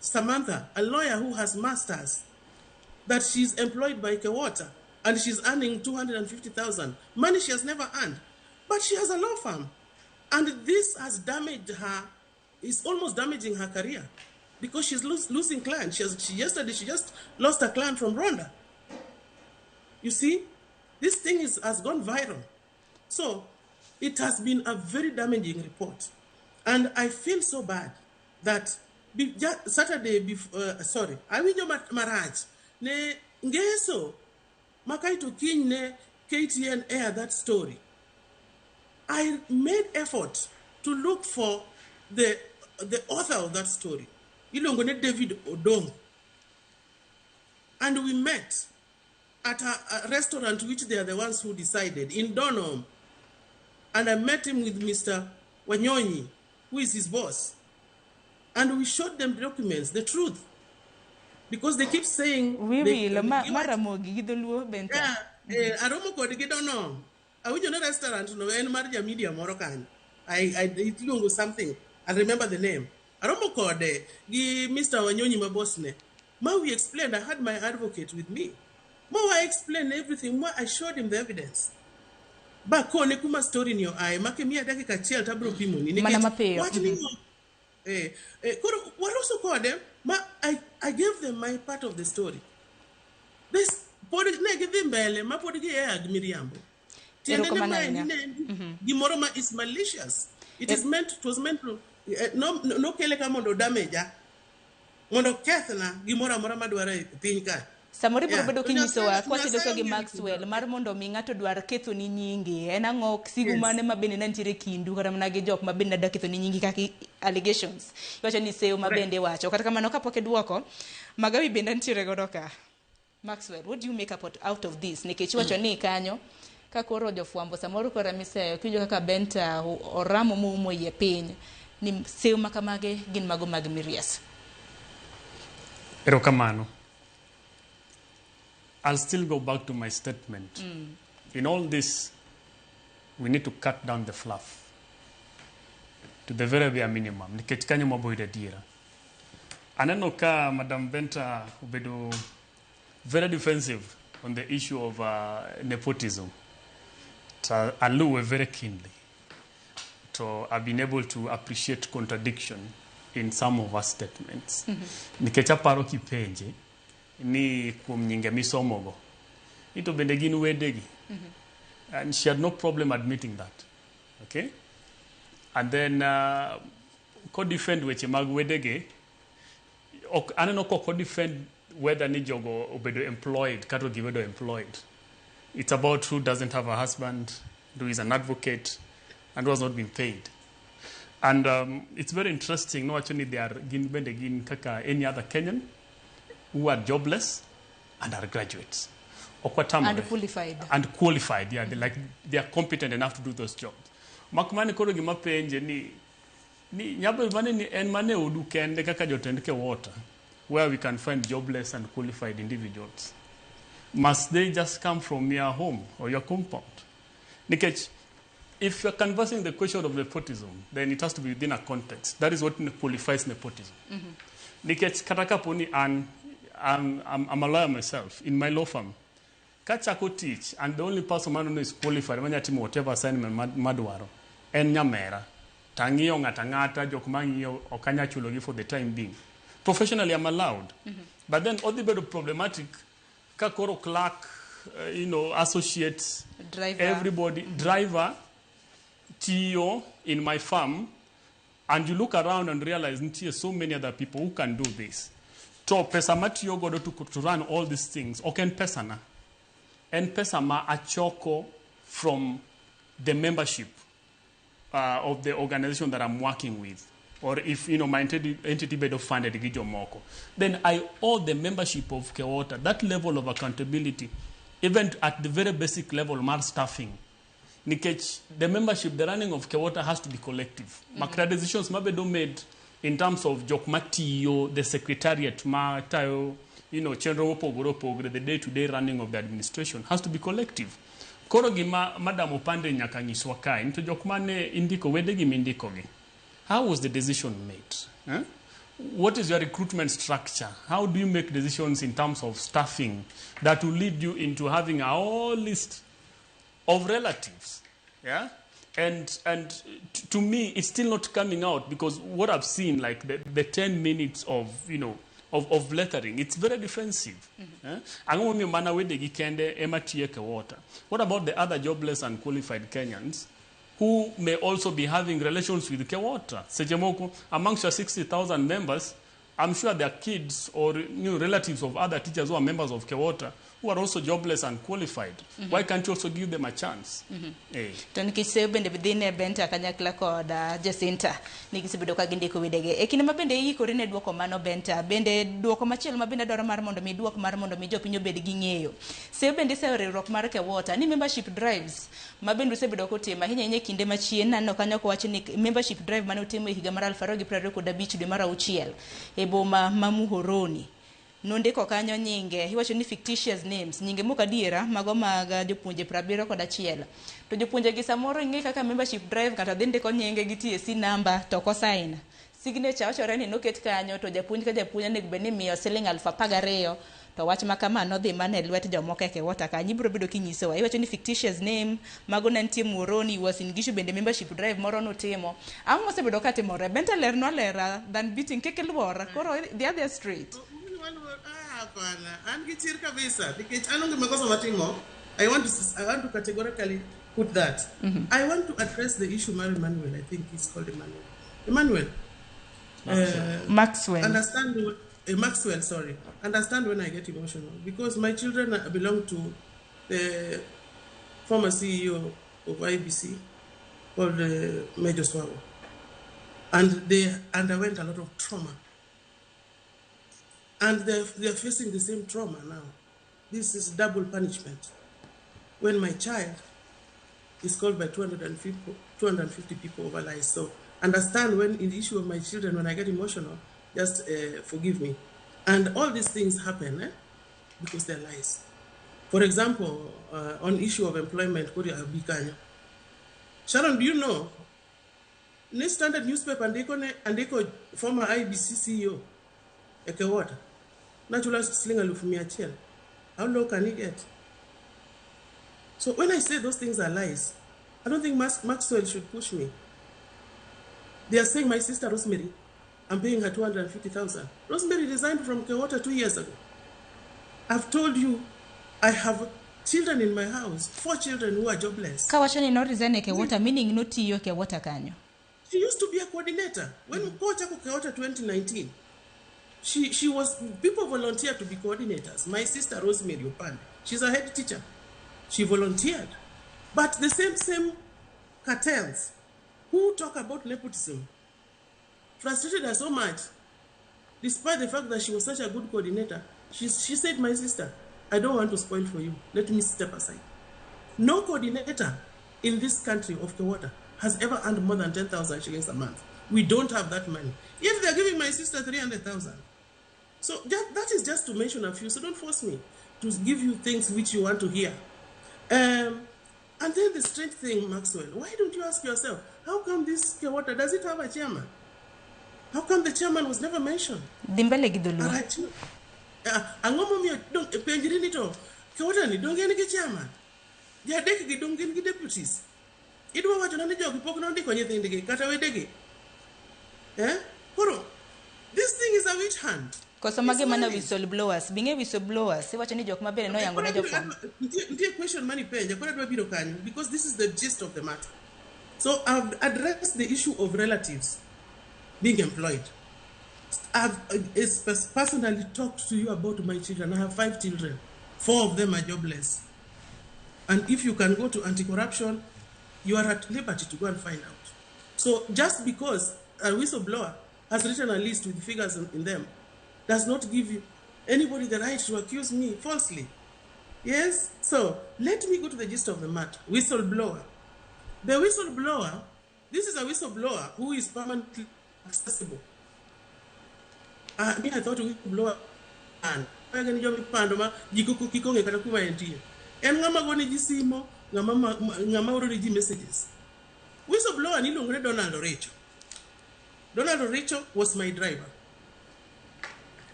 Samantha, a lawyer who has masters, that she's employed by Kewota and she's earning 250,000, money she has never earned, but she has a law firm. And this has damaged her, it's almost damaging her career, because she's losing clients. Yesterday she just lost a client from Rwanda. You see, this thing has gone viral. So it has been a very damaging report. And I feel so bad that Saturday, sorry, awinjo marach, ne ngeso, makaito kiny ne KTN air that story. I made effort to look for the author of that story, iluongo ni David Odong. And we met at a restaurant which they are the ones who decided, in Donholm. And I met him with Mr. Wanyonyi, who is his boss. And we showed them documents, the truth. Because they keep saying... We will, Maramogi, gi dholuo Benta. Yeah, aromo kodgi Donholm. Awinjo ni restaurant no en mar ja media moro kanyo. I iluongo something. I remember the name. Aromo kode gi Mr. Wanyonyi ma boss ne. Ma we explained, I had my advocate with me. Ma I explained everything. Ma I showed him the evidence. Ba kone kuma story ni oaye. Ma kimiya dakika achiel to abiro pimoni. Mana mapiyo. Wach ni koro waloso kode, ma I gave them my part of the story. This pod ne gidhi mbele ma pod gi gi miriambo. Tiende ni ma en gimoro ma is malicious. It is meant, it was meant to no kele ka mondo damage mondo kethna gimoro amora madwaro e piny ka. Samoro ibiro bedo kinyisowa kwaseloso gi Maxwell mar mondo mi ng'ato dwar ketho ni nyingi. En ang'o sigu mane ma bende ne nitiere kindu kata mana gi jok ma bende dwa ketho ni nyingi kaka allegations. Iwacho ni seyo ma bende wacho. Kata kamano kapok idwoko, Magawi bende nitiere godo ka. Maxwell, what do you make up out of this? Nikech iwacho ni kanyo ka koro jofwambo samoro koro miseyo kiwinjo kaka Benta oramo moumo iye piny ni seyo ma kamage gin mago mag miriambo. Erokamano. I'll still go back to my statement. In all this, we need to cut down the fluff to the very bare minimum. Nikech kanyo maboyudo adiera. Aneno ka Madam Benta obedo very defensive on the issue of nepotism. To aluwe very keenly. To I've been able to appreciate contradiction in some of our statements. Nikech aparo kipenje ni kuom nyinge misomogo. Ito bende gin wedegi. And she had no problem admitting that. Okay? And then ko defend weche mag wedege, ok aneno ko defend whether ni jogo obedo employed kata ok gibedo employed. It's about who doesn't have a husband, who is an advocate, and who has not been paid. And it's very interesting, no, actually they are gin bende gin kaka any other Kenyan who are jobless. and are graduates. Ok watamre. And qualified. And qualified, yeah. They, like, they are competent enough to do those jobs. Mak mane koro gima penje ni nyalo mane ni en mane odu kende kaka jotend KEWOTA where we can find jobless and qualified individuals. Must they just come from your home or your compound? Nikech, if you're canvassing the question of nepotism, then it has to be within a context. That is what qualifies nepotism. Nikech kata kapo ni an, I'm a lawyer myself, in my law firm, kachako tich, and the only person mano is qualified, manya timo whatever assignment madwaro, en nyamera. Tang'iyo ng'ata ng'ata, jok mang'iyo ok anya chulogi for the time being. Professionally, I'm allowed. But then odhi bedo problematic ka koro clerk, associates, Driver. Everybody, driver, tiyo in my firm, and you look around and realize nitie so many other people who can do this. To pesa matiyo godo to run all these things, ok en pesa na. En pesa ma achoko from the membership of the organization that I'm working with, or if my entity bedo funded gi jomoko, then I owe the membership of KEWOTA that level of accountability, even at the very basic level mar staffing. Nikech the membership, the running of KEWOTA has to be collective. Makra decisions mabedo made in terms of jok matiyo, the secretariat ma tayo, chenro mopogore opogore, the day-to-day running of the administration has to be collective. Koro gima Madam Opande nyaka nyiswa kae, ni to jok mane indiko, wedegi mindikogi. How was the decision made? Eh? What is your recruitment structure? How do you make decisions in terms of staffing that will lead you into having a whole list of relatives? Yeah? And to me, it's still not coming out because what I've seen, like the 10 minutes of lettering, it's very defensive. Eh? Ang'o momiyo mana wedegi kende ema tiyo e KEWOTA? What about the other jobless and qualified Kenyans who may also be having relations with KEWOTA? Seche moko, amongst your 60,000 members, I'm sure there are kids or relatives of other teachers who are members of KEWOTA who are also jobless and qualified. Why can't you also give them a chance? Eh. To nikech seyo bende dhi ne Benta kanyakla kod Jacinta ni gisebedo ka gindiko wedege e kinde ma bende iikori ne duoko mano. Benta bende duoko machielo ma bende adwaro mar mondo mi duok mar mondo mi jopiny obed gi ng'eyo. Seyo bende iseyo riwruok mar KEWOTA ni membership drives ma bende usebedo kotimo ahinya ahinya e kinde machien. Naneno kanyo kowacho ni membership drive mane utimo e higa mar 2025 dwe mar auchiel e boma ma Muhoroni nondiko kanyo nyinge, iwacho ni fictitious names, nyinge mok adiera mago mag jopuonje 71. To jopuonje gi samoro ing'e kaka membership drive kata dhi ndiko nyinge gi TSC number to ok osign signature, wachore ni noket kanyo to japuonj ka japuonj onego bed ni imiyo siling 12,000. To wach ma kama nodhi mana e lwet jomoko e KEWOTA kanyo. Ibiro bedo kinyisowa, iwacho ni fictitious name mago ne nitie Muhoroni, Uasin Gishu bende membership drive moro nutimo. Ang'o mosebedo ka timore? Benta, lernwa alera than beating, kik iluor koro the other street. Ah, hapana. An gi chir kabisa nikech an onge makosa matimo. I want to categorically put that. I want to address the issue mar Emmanuel. I think he's called Emmanuel. Emmanuel. Maxwell. Understand Maxwell, sorry. Understand when I get emotional because my children belong to the former CEO of IEBC called Major Swawo. And they underwent a lot of trauma. And they're facing the same trauma now. This is double punishment. When my child is called by 250 people over lies. So understand when in the issue of my children, when I get emotional, just forgive me. And all these things happen because they're lies. For example, on issue of employment, kori abi kanyo. Sharon, do you know? Ni Standard newspaper andiko ne andiko former IEBC CEO e KEWOTA. Nachula siling 100,000. How low can he get? So when I say those things are lies, I don't think Maxwell should push me. They are saying my sister Rosemary, I'm paying her 250,000. Rosemary resigned from KEWOTA 2 years ago. I've told you, I have children in my house, four children who are jobless. Kawacho ni noresign e KEWOTA, meaning notiyo e KEWOTA kanyo. She used to be a coordinator. When kochako KEWOTA 2019, she was, people volunteered to be coordinators. My sister Rosemary Opande, she's a head teacher. She volunteered. But the same cartels who talk about nepotism frustrated her so much, despite the fact that she was such a good coordinator. She said, my sister, I don't want to spoil for you. Let me step aside. No coordinator in this country of Kewota has ever earned more than 10,000 shillings a month. We don't have that money. Yet they're giving my sister 300,000. So that is just to mention a few. So don't force me to give you things which you want to hear. And then the strange thing, Maxwell, why don't you ask yourself, how come this Kewota, does it have a chairman? How come the chairman was never mentioned? Dhi mbele gi dholuo. Arach. Ang'o momiyo penjri ni to Kewota ni donge en gi chairman? Jadek gi dong gin gi deputies. Idwa wacho na ni jogi pok nondiko nyithindgi kata wedegi. Eh? Koro, this thing is a witch hunt. Koso mage It's mana money. Whistleblowers. Bing'e whistleblowers. Iwacho ni jok mabende noyango ne jofwambo. Nitie question mani penja, koro adwa biro kanyo, because this is the gist of the matter. So I've addressed the issue of relatives being employed. I've personally talked to you about my children. I have 5 children. 4 of them are jobless. And if you can go to anti-corruption, you are at liberty to go and find out. So just because a whistleblower has written a list with figures in them does not give you anybody the right to accuse me falsely. Yes? So let me go to the gist of the matter. Whistleblower. The whistleblower, this is a whistleblower who is permanently accessible. Me, I thought whistleblower and pando ma jiko kik ong'e kata kuma entie. En ng'ama gone ji simo, ng'ama oro ne ji messages. Whistleblower ni iluongo ni Donald Oricho. Donald Oricho was my driver.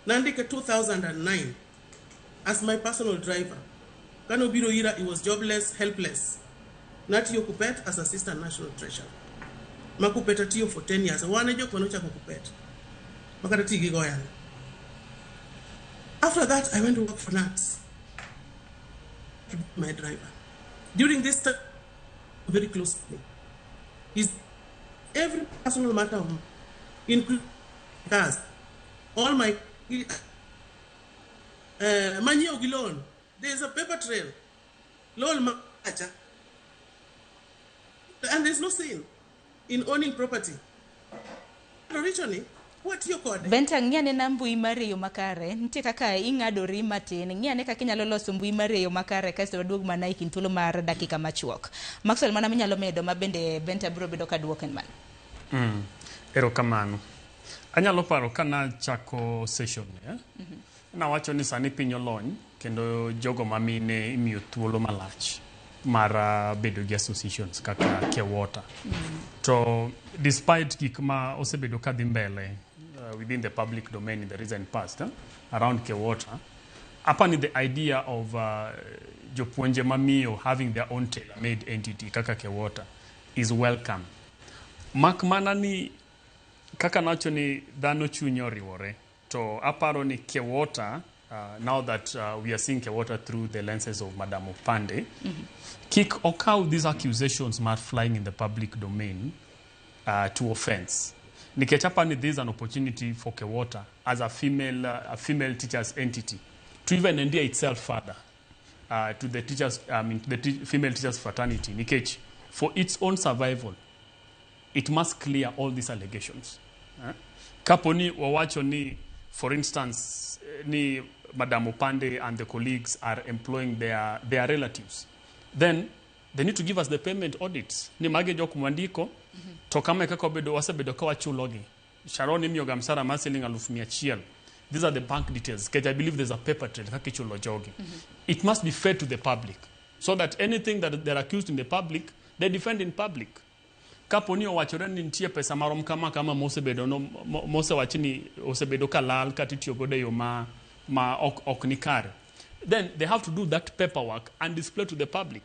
Nandike 2009 as my personal driver. Kano biro ira, he was jobless, helpless. Natiyo Kupet as assistant national treasurer. Ma Kupet atiyo for 10 years. Wan e jok manochako Kupet. Makata ti gi goyano. After that, I went to work for NATS. My driver. During this time, very close to me. He's every personal matter of mine, including cars, all my manyiewo gi loan. There is a paper trail. Loan macha. And there's no sin in owning property. Originally, what you call it? Benta ng'iyane na mbui mar eyo makare. Nitie kaka ing'adori matin. Ng'iyane kaka inyalo loso mbui mar eyo makare kasto waduog mana e kind thuolo mar dakika machuok. Maxwell, mana minyalo medo ma bende Benta biro bedo ka duoko en mano. Erokamano. Anyalo paro ka nachako session ni, eh? Nawacho ni sani piny olony kendo jogo ma mine imiyo thuolo malach mar bedo gi associations kaka Kewota. To despite gik ma osebedo ka dhi mbele within the public domain in the recent past around Kewota, apani the idea of jopuonje mamiyo having their own tailor-made entity kaka Kewota is welcome. Mak mana ni kaka nawacho ni dhano chuny oriwore to aparo ni Kewota, now that we are seeing Kewota through the lenses of Madam Opande, kik okaw these accusations mar flying in the public domain to offense. Nikech apani this is an opportunity for Kewota as a female teachers entity to even endear itself further to the teachers, I mean, to the female teachers fraternity. Nikech for its own survival, it must clear all these allegations. Kapo ni wawacho ni, for instance, ni Madam Opande and the colleagues are employing their relatives, then they need to give us the payment audits. Ni mage jok mwandiko, to kama e kaka obedo, wasebedo ka wachulogi. Sharon imiyoga msara mar siling 100,000. These are the bank details. Because I believe there's a paper trail kaka ichulo jogi. It must be fair to the public so that anything that they're accused in the public, they defend in public. Kapo ni owachore ni nitie pesa marom kama kama mosebedo no, mosewach ni osebedo ka lal kata itiyo godo e yo ma ok ni kare, then they have to do that paperwork and display to the public.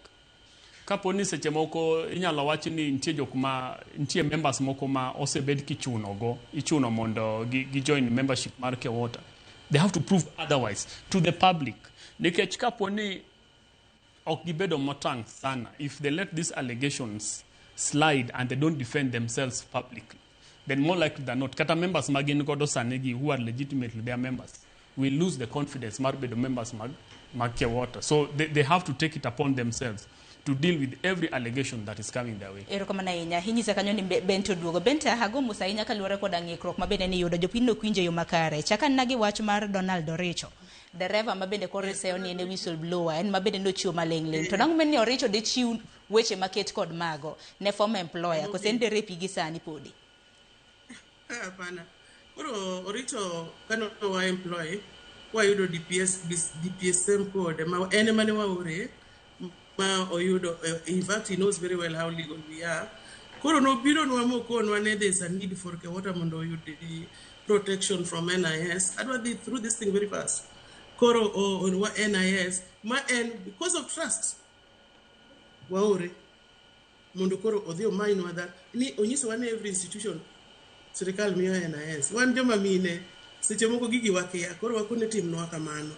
Kapo ni seche moko inyalo wach ni nitie jok ma nitie members moko ma osebed kichuno go ichuno mondo gi join membership mar Kewota, they have to prove otherwise to the public. Nikech kapo ni ok gibedo motang' sana, if they let these allegations slide and they don't defend themselves publicly, then more likely than not, kata members ma gin godo sani gi who are legitimately their members will lose the confidence mar bedo members mag Kewota. So they have to take it upon themselves to deal with every allegation that is coming their way. Erokamano ahinya. Inyisa kanyo ni Benta oduogo. Benta, ago mos ahinya kaluwore koda ng'ikruok ma bende niyudo. Jopiny nok winjo e yo makare. Chak anena gi wach mar Donald Oricho. Dereva ma bende koro iseyo ni en e whistleblower, en ma bende nochiwo maling' ling'. To nang'o ni Oricho dechiw weche maket kod mago ne former employer, kose en derepi gi sani podi? Hapana. Koro Oricho kane wa employ, wayudo DPS, DPSM code ma en ema ne waore ma oyudo. In fact, he knows very well how legal we are. Koro nobironwa mokonwa ni there's a need for Kewota mondo oyud the protection from NIS. Adwa dhi through this thing very fast. Koro wa NIS ma en because of trust waore mondo koro odhi omanywa that ni onyisowa ni every institution sirikal miyo NIS. Wan joma mine seche moko gigi wakia, koro wakone timnwa kamano.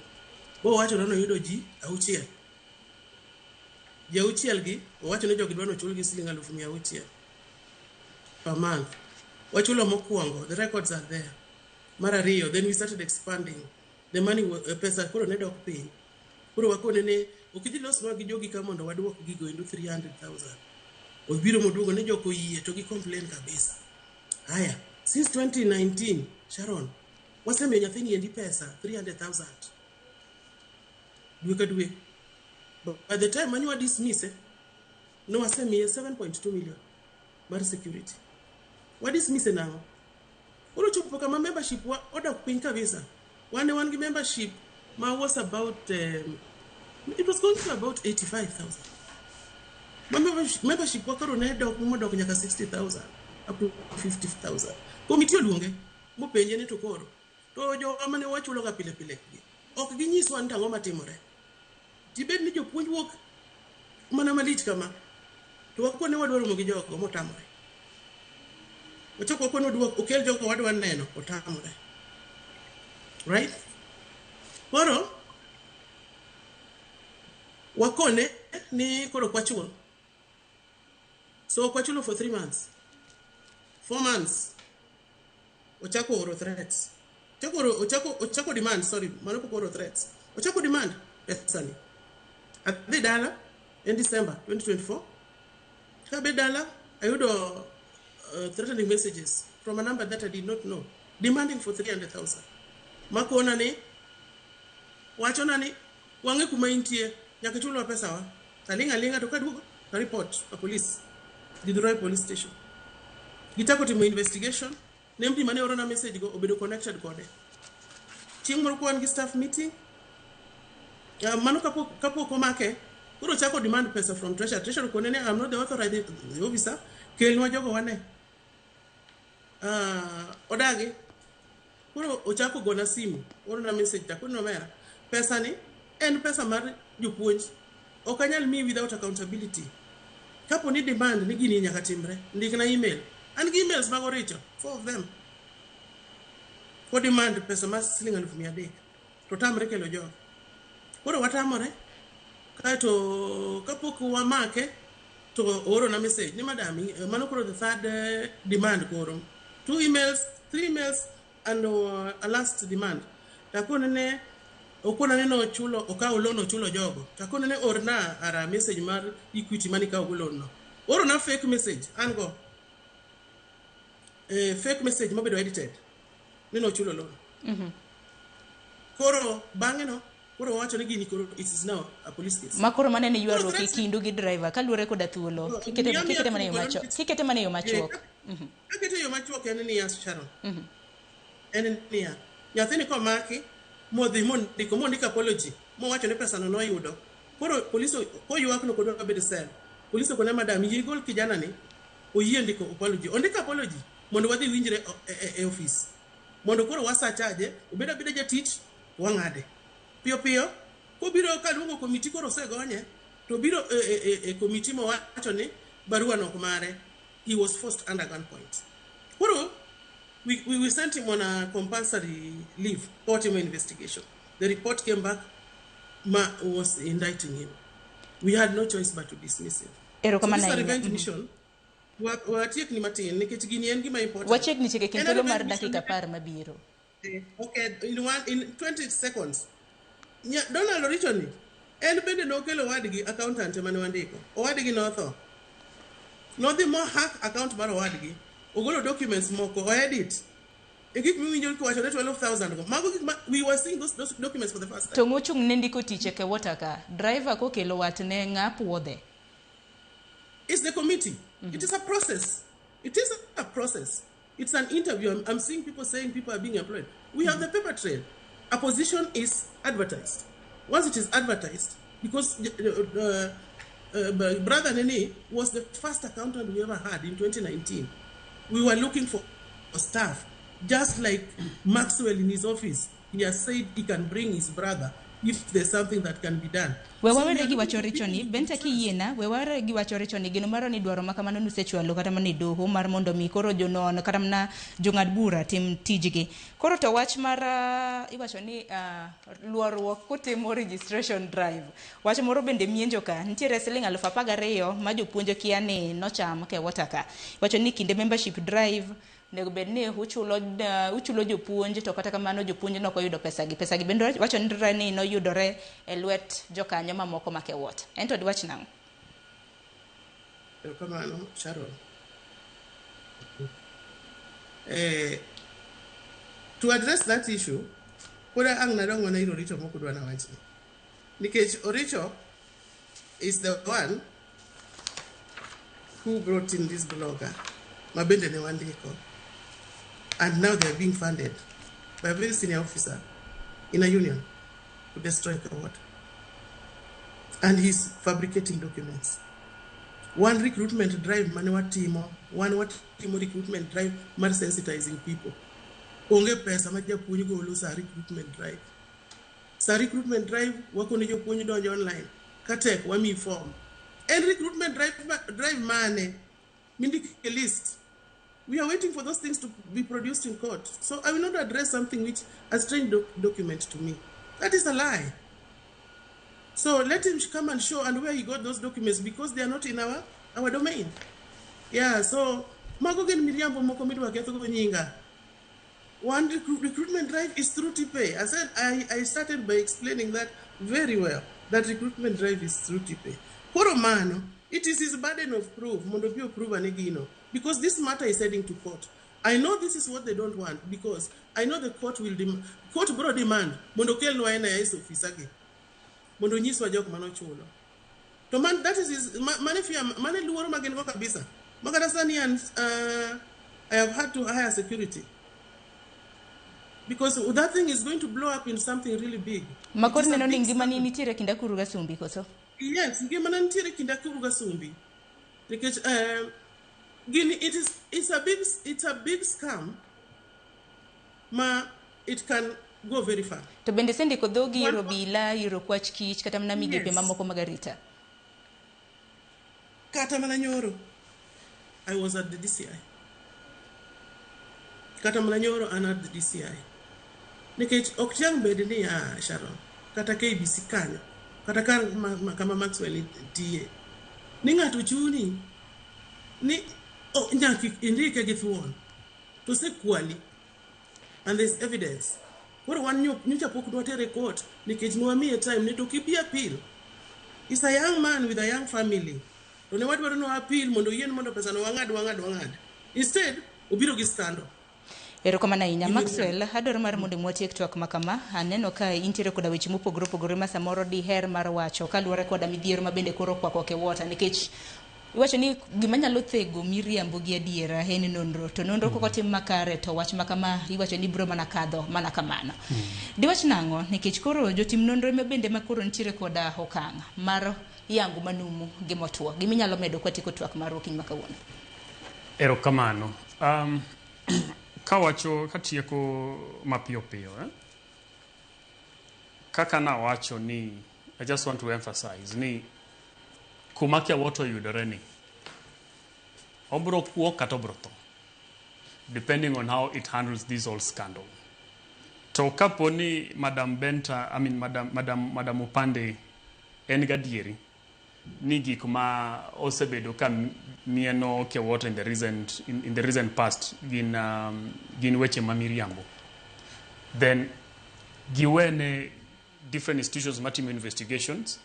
Bowacho ni noyudo ji auchiel. Ji auchiel gi owacho ni jogi dwa nochulgi siling 600,000 per month. Wachulo mokwongo, the records are there. Mar ariyo, then we started expanding. The money, pesa koro ne dok piny. Koro wakone ni ok idhi losnwa gi jogi ka mondo waduok gigo endo 300,000. Obiro moduogo ni jok oyie to gi complain kabisa. Haya, since 2019, Sharon, wasemiyo nyathini endi pesa 300,000 dwe ka dwe. But by the time mane wa dismiss, ne wasemiye 7.2 million mar security. Wa dismiss nang'o? Koro chopo kama membership wa odok piny kabisa. Wan ne wan gi membership ma was about it was going to about 85,000. Ma membership wa koro ne dok modok nyaka 60,000 up to 50,000. Committee oluonge mopenje ni to koro to jowa mane wachulo ga pile pile gi ok ginyiswa ni tang'o matimore. Dibed ni jopuonj wuok mana malich kama to wakone wadwa romo gi jogo motamore. Wachako wakone oduok okel jogo wadwa neno otamore. Right? Koro wakone ni koro ok wachul. So ok wachulo for 3 months. 4 months. Ochako oro threats. Ochako demand, sorry, mano pok oro threats. Ochako demand pesa ni. Adhi dala in December 2024. Kabe dala, ayudo threatening messages from a number that I did not know, demanding for 300,000. Makona ni, wachona ni, wang'e kuma intie, nyaka ichulwa pesa wa. Taling' aling'a to kaduogo, to report a police. Githurai police station. Gichako timo investigation, nembni mane orona message go obedo connected kode. Chieng' moro ka wan gi staff meeting, mano kapok omake, koro chako demand pesa from treasury. Treasury okone ni I'm not the authorized the officer, kelnwa jogo wane. Odagi. Koro ochako gona simu, orona message takoni omera. Pesa ni en pesa mar jopuonj. Ok anyal miyi without accountability. Kapo ni demand ni gini nyaka timre, ndikna email. An gi emails mag Oricho, four of them. Ko demand pesa mar siling 300,000. To tamre kelo jogo. Koro watamore. Kaeto kapok wamake to oorona message ni madam, mano koro the third demand koro. Two emails, three emails and a last demand. Takone ne okona ni nochulo okawo loan ochulo jogo. Takone ne orna ara message mar Equity mane ikawo go loan no. Orona fake message an go. Fake message mobedo edited ni nochulo loan. Koro bang'e no koro wawacho ni gini koro it is now a police case. Ma koro mane ni Koro ywaruok e kindu gi driver kaluwore koda thuolo. Kikete Miya kikete mana e yo thuolo machuok. nikech Kikete mana e yo machuok. Akete e yo machuok en niya, Sharon. En niya, nyathini komaki modhi mondiko apology mowacho ni pesa no noyudo. Koro polis koywak no kodwa bedo cell. Polis okone madam yie igol kijana ni oyie ndiko apology. Ondiko apology mondo wadhi winjre e office. Mondo koro wasachaje obed abeda jatich wang'ade. Piyo piyo kobiro kaluongo komiti koro osegonye to biro e komiti mowacho ni barua no ok mare. He was forced under gunpoint. Koro we sent him on a compulsory leave kotimo investigation. The report came back ma was indicting him. We had no choice but to dismiss him. So Erokamano this is a ahinya. revenge mission. Watiek ni matin nikech gini en gima important. Wachiegni tieko e kind En a thuolo mar revenge mission dakika 10 mabiro. Okay, in 20 seconds. Donald Oricho ni en bende nokelo owadgi accountant mane wandiko. Owadgi notho. Nodhi mo hack account mar owadgi. Ogolo documents moko, o edit. E gik miwinjo kiwacho ne 12,000 go. Mago gik ma we were seeing those documents for the first time. To mochung' ne ndiko tich e KEWOTA ka, driver kokelo watne ng'a puodhe? It's the committee. It is a process. It is a process. It's an interview. I'm seeing people saying people are being employed. We have the paper trail. A position is advertised. Once it is advertised, because Brother Nene was the first accountant we ever had in 2019. We were looking for staff, just like Maxwell in his office. He has said he can bring his brother if there's something that can be done. We So wawere we are gi looking wacho for richo ni, people Benta with kiyiena, we wawere gi wacho richo ni, geno maro ni dwaro ma kamano nusechwalo kata mana e doho mar mondo mi koro jonon kata mana jong'ad bura tim tijgi. Koro to wach mar iwacho ni luorruok kutimo registration drive. Wach moro bende mienjo ka, nitiere siling 12,000 ma jopuonj kia ni nocham KEWOTA ka. Iwacho ni kinde membership drive onego bed ni uchulo jopuonj to kata kamano jopuonj nok oyudo pesagi. Pesagi bende wacho ni noyudore e lwet jokanyo mamoko ma KEWOTA. En to diwach nang'o? Erokamano, Sharon. To address that issue, pod ang' nadong mana ir Oricho mok udwa nawachni. Nikech Oricho is the one who brought in this blogger, ma bende ne wandiko. And now they are being funded by a very senior officer in a union to destroy KEWOTA. And he's fabricating documents. One recruitment drive mane watimo, one watimo recruitment drive mar sensitizing people. Onge pesa ma japuonj golo sa recruitment drive. Sa recruitment drive wakone jopuonj donjo online. Katek wamiyi form. En recruitment drive mane mindiko e list. We are waiting for those things to be produced in court. So I will not address something which a strange document to me. That is a lie. So let him come and show and where he got those documents, because they are not in our domain. Yeah, so mago gin miriambo moko midwa ketho go nyinga. One recruitment drive is through TPay. I said I started by explaining that very well, that recruitment drive is through TPay. Koro mano, it is his burden of proof, mondo bi oprove ane gino, because this matter is heading to court. I know this is what they don't want, because I know the court will court bro demand mondo kelnwa NIS officer gi, mondo nyiswa jok manochulo. To man, that is his, mane fear, mane luoro ma gin go kabisa. Makata sani and I have had to hire security, because that thing is going to blow up in something really big. Ma koro It is a neno ni big ngimani scandal. nitiere kind Akuru gi Sumbi koso? Yes, ngimana nitiere kind Akuru gi Sumbi. Nikech gini, it's a big scam ma it can go very far. To bende sendiko dhogi ir One obila, ir okwach kich, kata mana migepe Yes. mamoko mag arita? Kata mana nyoro, I was at the DCI. Kata mana nyoro an at the DCI. Nikech ok tiang' bed ni ya Sharon, kata KBC kanyo, kata kar kama Maxwell tiye. Ni ng'ato chuni ni oh, nyaka indike gi thuon to osekwali and there's evidence. Koro wan nyocha pok nwatere court nikech nwamiye time ni to kibi appeal. He's a young man with a young family. To ne wadwaro no appeal mondo oyien mondo pesa no wang'ad wang'ad wang'ad. Instead, obiro gi scandal. Erokamano ahinya Maxwell, adwaro mar mondo mwatiek twak ma kama. Aneno ka intiere koda weche mopogore opogore ma samoro diher mar wacho kaluwore koda midhiero ma bende koro okwako KEWOTA, nikech iwacho ni gima nyalo thego miriambo gi adiera en nonro, to nonro kok otim makare to wach ma kama iwacho ni biro mana kadho mana kamano. Diwach nang'o? Nikech koro jotim nonro ema bende ma koro nitiere koda okang' mar yango manumu gi motwo. Giminyalo medo kwatieko twak mar okinyi ma kawuono. Erokamano. Kawacho katieko mapiyo piyo, eh? Kaka nawacho ni I just want to emphasize ni kuma KEWOTA oyudore ni obro kuo kata obro tho, depending on how it handles this whole scandal. To kapo ni Madam Benta, I mean Madam Opande en gadieri ni gik ma osebedo ka mieno KEWOTA in the recent past gin weche ma miriambo, then giwene different institutions matimo investigations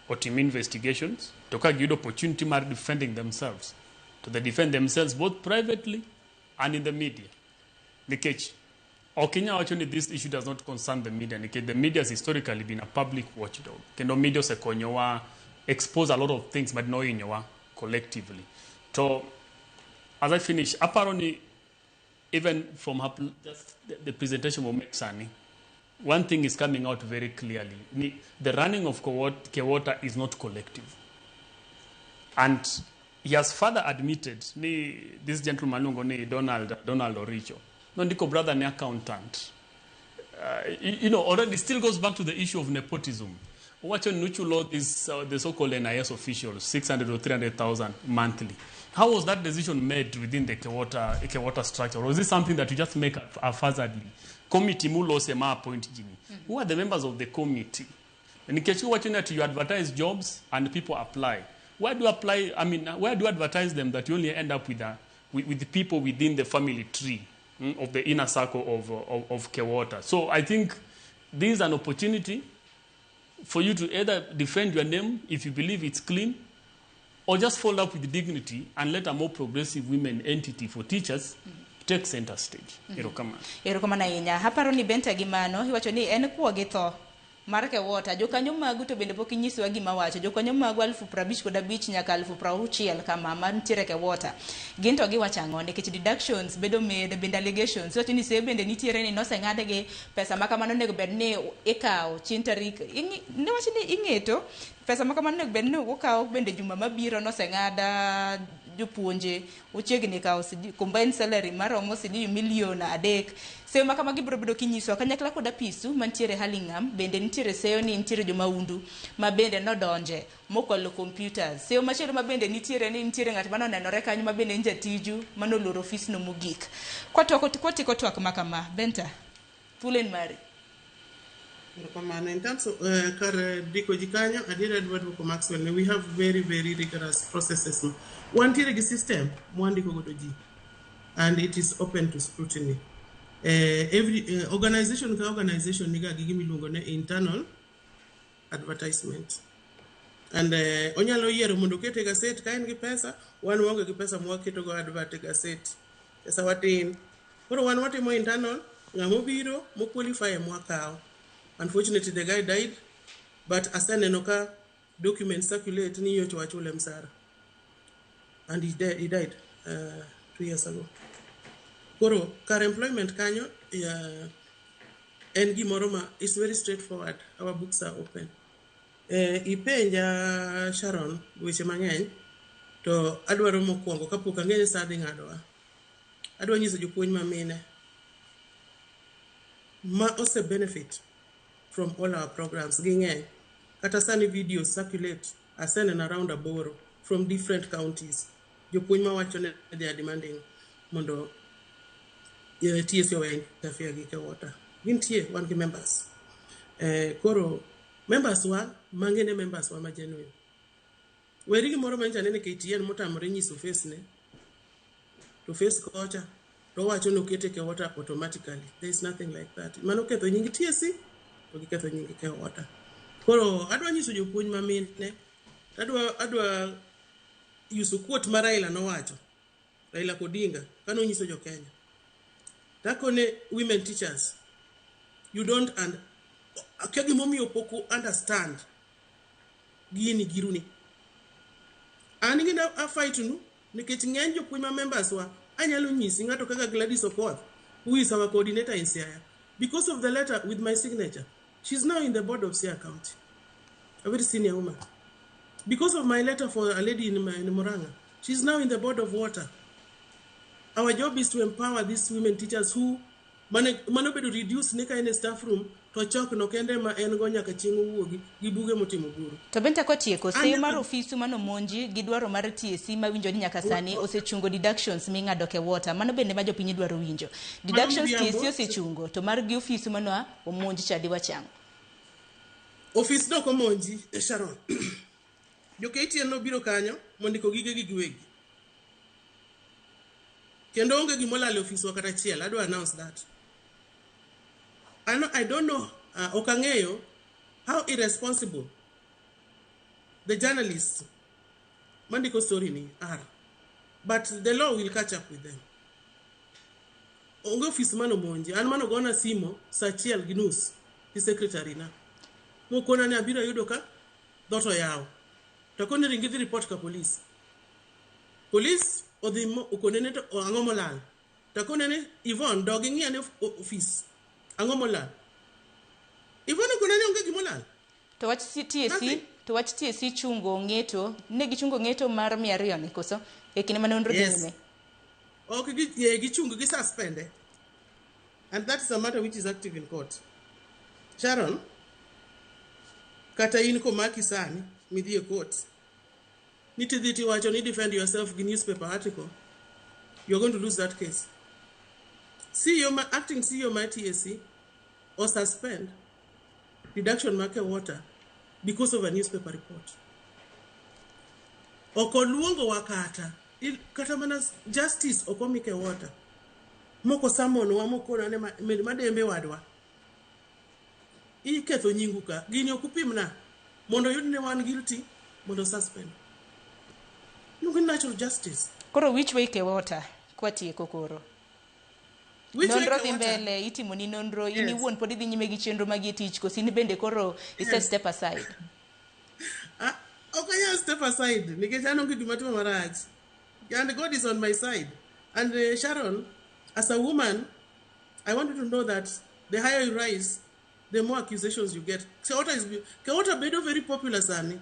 otim investigations, to ka giyudo opportunity mar defending themselves, to they defend themselves both privately and in the media, nikech Ok inyal wacho ni this issue does not concern the media nikech the media has historically been a public watchdog. Kendo media osekonyowa expose a lot of things but nohinyowa collectively. To as I finish, aparo ni even from her, just the presentation we make sani, one thing is coming out very clearly. Ni, the running of KEWOTA is not collective. And he has further admitted, ni this gentleman luongo ni Donald Oricho, nondiko brother ni accountant. Already still goes back to the issue of nepotism. Owacho ni nuchulo this, the so-called NIS officials, 600 or 300,000 monthly. How was that decision made within the KEWOTA structure? Or is it something that you just make haphazardly? Committee mulose ma appoint gini. Who are the members of the committee? Nikech iwacho ni ati you advertise jobs and people apply. Where do you apply? I mean, where do you advertise them that you only end up with the people within the family tree of the inner circle of KEWOTA? So I think this is an opportunity for you to either defend your name if you believe it's clean, or just fold up with dignity and let a more progressive women entity for teachers take center stage. Erokamano. Erokamano ahinya. Aparo ni Benta gi mano iwacho ni en kuo gi tho mar KEWOTA. Jokanyo magu to bende pok inyisowa gima wacho. Jokanyo magu 55,000 nyaka 60,000 kama mantiere KEWOTA. Gin to giwacho ang'o? Nikech deductions bedo made, bende allegations. Iwacho ni seyo bende nitiere ni noseng'adgi pesa ma kamano onego bed ni ikawo chieng' tarik. Niwacho ni ing'eto pesa ma kamano onego bed ni ukawo bende juma mabiro noseng'ada jopuonje ochiegni kawo combined salary maromo siling milion 3. Seyo ma kamagi biro bedo kinyisowa kanyakla kod apisu mantiere Hurlingham. Bende nitiere seyo ni nitiere jomaundu ma bende nodonje mokwalo computers. Seyo machielo ma bende nitiere ni nitiere ng'at manonenore kanyo ma bende en jatiju manoloro ofisno mogik. Kwatieko twak ma kama, Benta, thuolo en mari. Erokamano. In terms of kar ndiko ji kanyo, adiera adwa duoko Maxwell ni we have very, very rigorous processes. Wantiere gi system mwandiko godo ji and it is open to scrutiny. Every organization ka organization niga gi gima iluongo ni internal advertisement. And onyalo yiero mondo okete e gaset ka en gi pesa, wan waonge gi pesa mwaketo go advert e gaset. Pesa watin. Koro wan watimo internal, ng'ama obiro mo qualify mwakawo. Unfortunately, the guy died, but aseneno ka documents circulate ni nyocha wachule msara. And he died 2 years ago. Koro, kar employment kanyo, en gimoro ma is very straightforward. Our books are open. Ipenja Sharon weche mang'eny, to adwaro mokwongo kapok ang'eyo ni sa dhi ng'adowa. Adwa nyiso jopuonj ma mine ma ose benefit from all our programs ging'eny. Kata sani videos circulate, aseneno around 8 from different counties. Jopuonj mawacho ni they are demanding mondo TSC owe interfere gi KEWOTA. Gintie, wan gi members. Koro members wa, mang'e members wa ma genuine. Weri gimoro manyicha anene KTN motamore nyiso face ne, to face kocha, to owacho ni okete KEWOTA automatically. There is nothing like that. Mano ketho nying TSC, to giketho nying KEWOTA. Koro adwa nyiso jopuonj ma mine, adwa use quote ma Raila nowacho, Raila Odinga, kane onyiso jo Kenya. Takone women teachers, you don't and akia gimomiyo pok u understand gini giruni. An gina a fight nu nikech ng'eny jopuonj ma members wa anyalo nyisi ng'ato kaka Gladys Okoth, who is our coordinator in Siaya, because of the letter with my signature, she's now in the board of Siaya County, a very senior woman. Because of my letter for a lady in Murang'a, she's now in the board of water. Our job is to empower these women teachers who mano bedo reduce ne ka en e staff room to chok no kende ma en go nyaka chieng' owuogi gi buge motimo buru. To Benta kotieko, seyo mar ofisu manomonji gi dwaro mar TSC mawinjo ni nyaka sani osechungo deductions ming'ado KEWOTA. Mano bende ma jopiny dwaro winjo. Deductions TSC osechungo, to mar gi ofisu mano omonj cha diwach ang'o? Ofis no ok omonji, Sharon. Jo KTN nobiro kanyo mondiko gigegi giwegi. Kendo onge gimolal e ofiswa kata achiel, adwa announce that. I don't know, ok ang'eyo how irresponsible the journalists mandiko story ni are. But the law will catch up with them. Onge ofis mano monji. An mano gona simo saa 1:30 gi secretary na. Mokona ni abiro yudo ka dhoot oyaw. To akone ringi dhi report ka police. Police odhi okone ni to ang'o molal. To akone ni Yvonne dog ing'i ane ofis. Ang'o molal. Yvonne okone ni onge gimolal. To wach TSC, to wach TSC chungo ng'eto, ne gichungo ng'eto mar 200 ni koso e kinde mane nonro dhi nyime. Ok gi ye gichung gi suspend. And that is a matter which is active in court. Sharon, kata in komaki sani midhi e court, nitidhi tiwacho ni defend yourself gi newspaper article, you're going to lose that case. CEO ma, acting CEO mar TSC or suspend deduction mar Kewota because of a newspaper report. Ok oluongowa kata kata mana justice ok omi Kewota. Moko summon wa mokona ne madembe wadwa. Iketho nyingu ka. Gini ok upimna. Mondo oyud ne wan guilty, mondo suspend. Luongo ni natural justice. Koro which way Kewota kwatieko koro? Nonro dhi mbele, itimo ni nonro, in iwuon pod idhi nyime gi chenro magi e tich, koso in bende koro ise step aside? Ok anyal step aside, nikech an onge gima timo marach. And God is on my side. And Sharon, as a woman, I want you to know that the higher you rise, the more accusations you get. Kewota bedo very popular sani.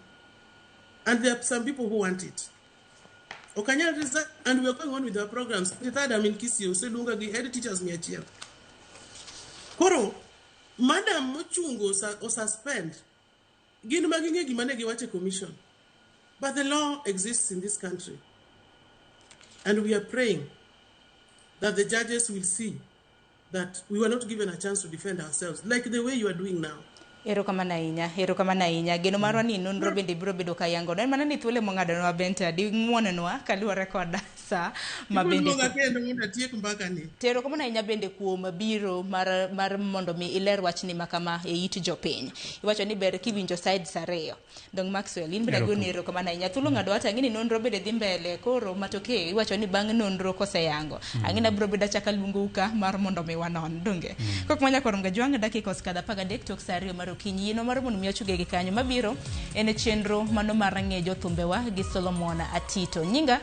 And there are some people who want it. Okanyal resign, and we are going on with our programs. The third, I'm in Kisii, oseluonga gi head teachers 100. Koro, madam mochungo o suspend, gin ma ging'e gima ne giwacho e commission. But the law exists in this country. And we are praying that the judges will see that we were not given a chance to defend ourselves, like the way you are doing now. Erokamano ahinya, erokamano ahinya. Geno marwa ni nonro bende biro bedo ka yango. En mana ni thuolo mong'adonwa Benta, ding'uononwa kaluwore kod sa ma bende. Iluonga kendo mondo atiek mbaka ni. To erokamano ahinya bende kuom biro mar mondo mi iler wachni ma kama e it jopiny. Iwacho ni ber kiwinjo sides ariyo. Dong Maxwell, in bende agoni erokamano ahinya. Thuolo ng'ado wach ang'e ni nonro bende dhi mbele. Koro matokeo iwacho ni bang' nonro koseyango. Ang'e ni abiro bedo achaka luongou ka mar mondo mi wanon. Donge? Kok manya koro Mgajwang' dakika osekadho 13 tok saa 2 mar okinyi. Yino mar mondo mi wachuge gi kanyo mabiro en chenro mano mar ng'e jothumbewa gi Solomon Atito. Nyinga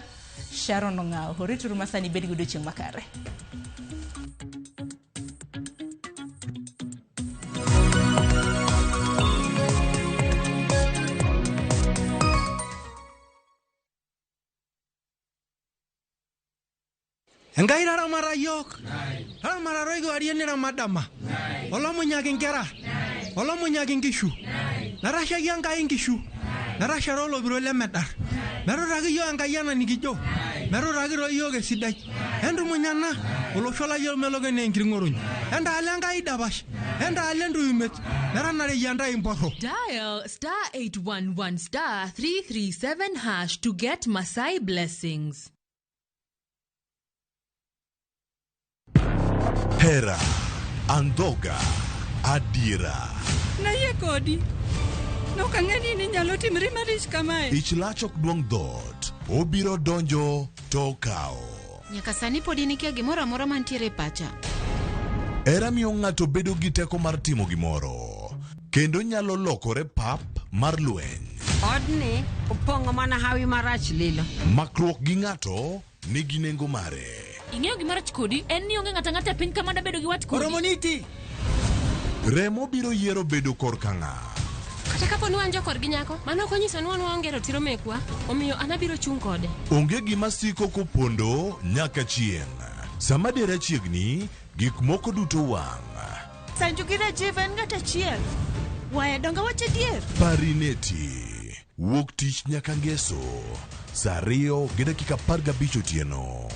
Sharon Ong'awo. Orituru masani bed gi odiochieng' makare. Enkai taramata yiok. Taramata toi kewarie niramat dama. Olomunyaki nkera. Olomunyaki nkishu. Metashaiki Enkai nkishu. Metashara olopiro lemedar. Metutaki yiok Enkai ena nikijo. Metutaki toi yiok esidai. Entumunyana olosho lai omelok enaa enkiring'orony. Entaala Enkai dapash. Entaala entuyumet. Metanareyia ntae imporro. Dial star 811 star 337 hash to get Masai blessings. Hera, Andhoga, Adiera. Nayie kodi. Nok ang'e ni inyalo timri marich kamae. Ich lach ok duong' dhoot. Obiro donjo to okawo. Nyaka sani pod in ikia gimoro amora mantiere e pacha. Hera miyo ng'ato bedo gi teko mar timo gimoro. Kendo nyalo lokore pap mar lweny. Odni opong'o mana hawi marach lilo. Makruok gi ng'ato nigi nengo mare. Ing'eyo gima rach kodi en ni onge ng'ato ang'ata e piny ka mada bedo gi wat kodi. Oromoniti. Remo biro yiero bedo korka ng'a. Kata kapo ni wan jokorgi nyako, mano ok onyiso ni wan waonge ratiro mekwa, omiyo an abiro chung' kode. Onge gima siko kopondo nyaka chieng'. Sama dera chiegni, gik moko duto wang'. Sanju gi Rajiv en ng'at achiel. Waya donge wach adier? Parineti. Wuok tich nyaka ngeso. Saa 2:15 otieno.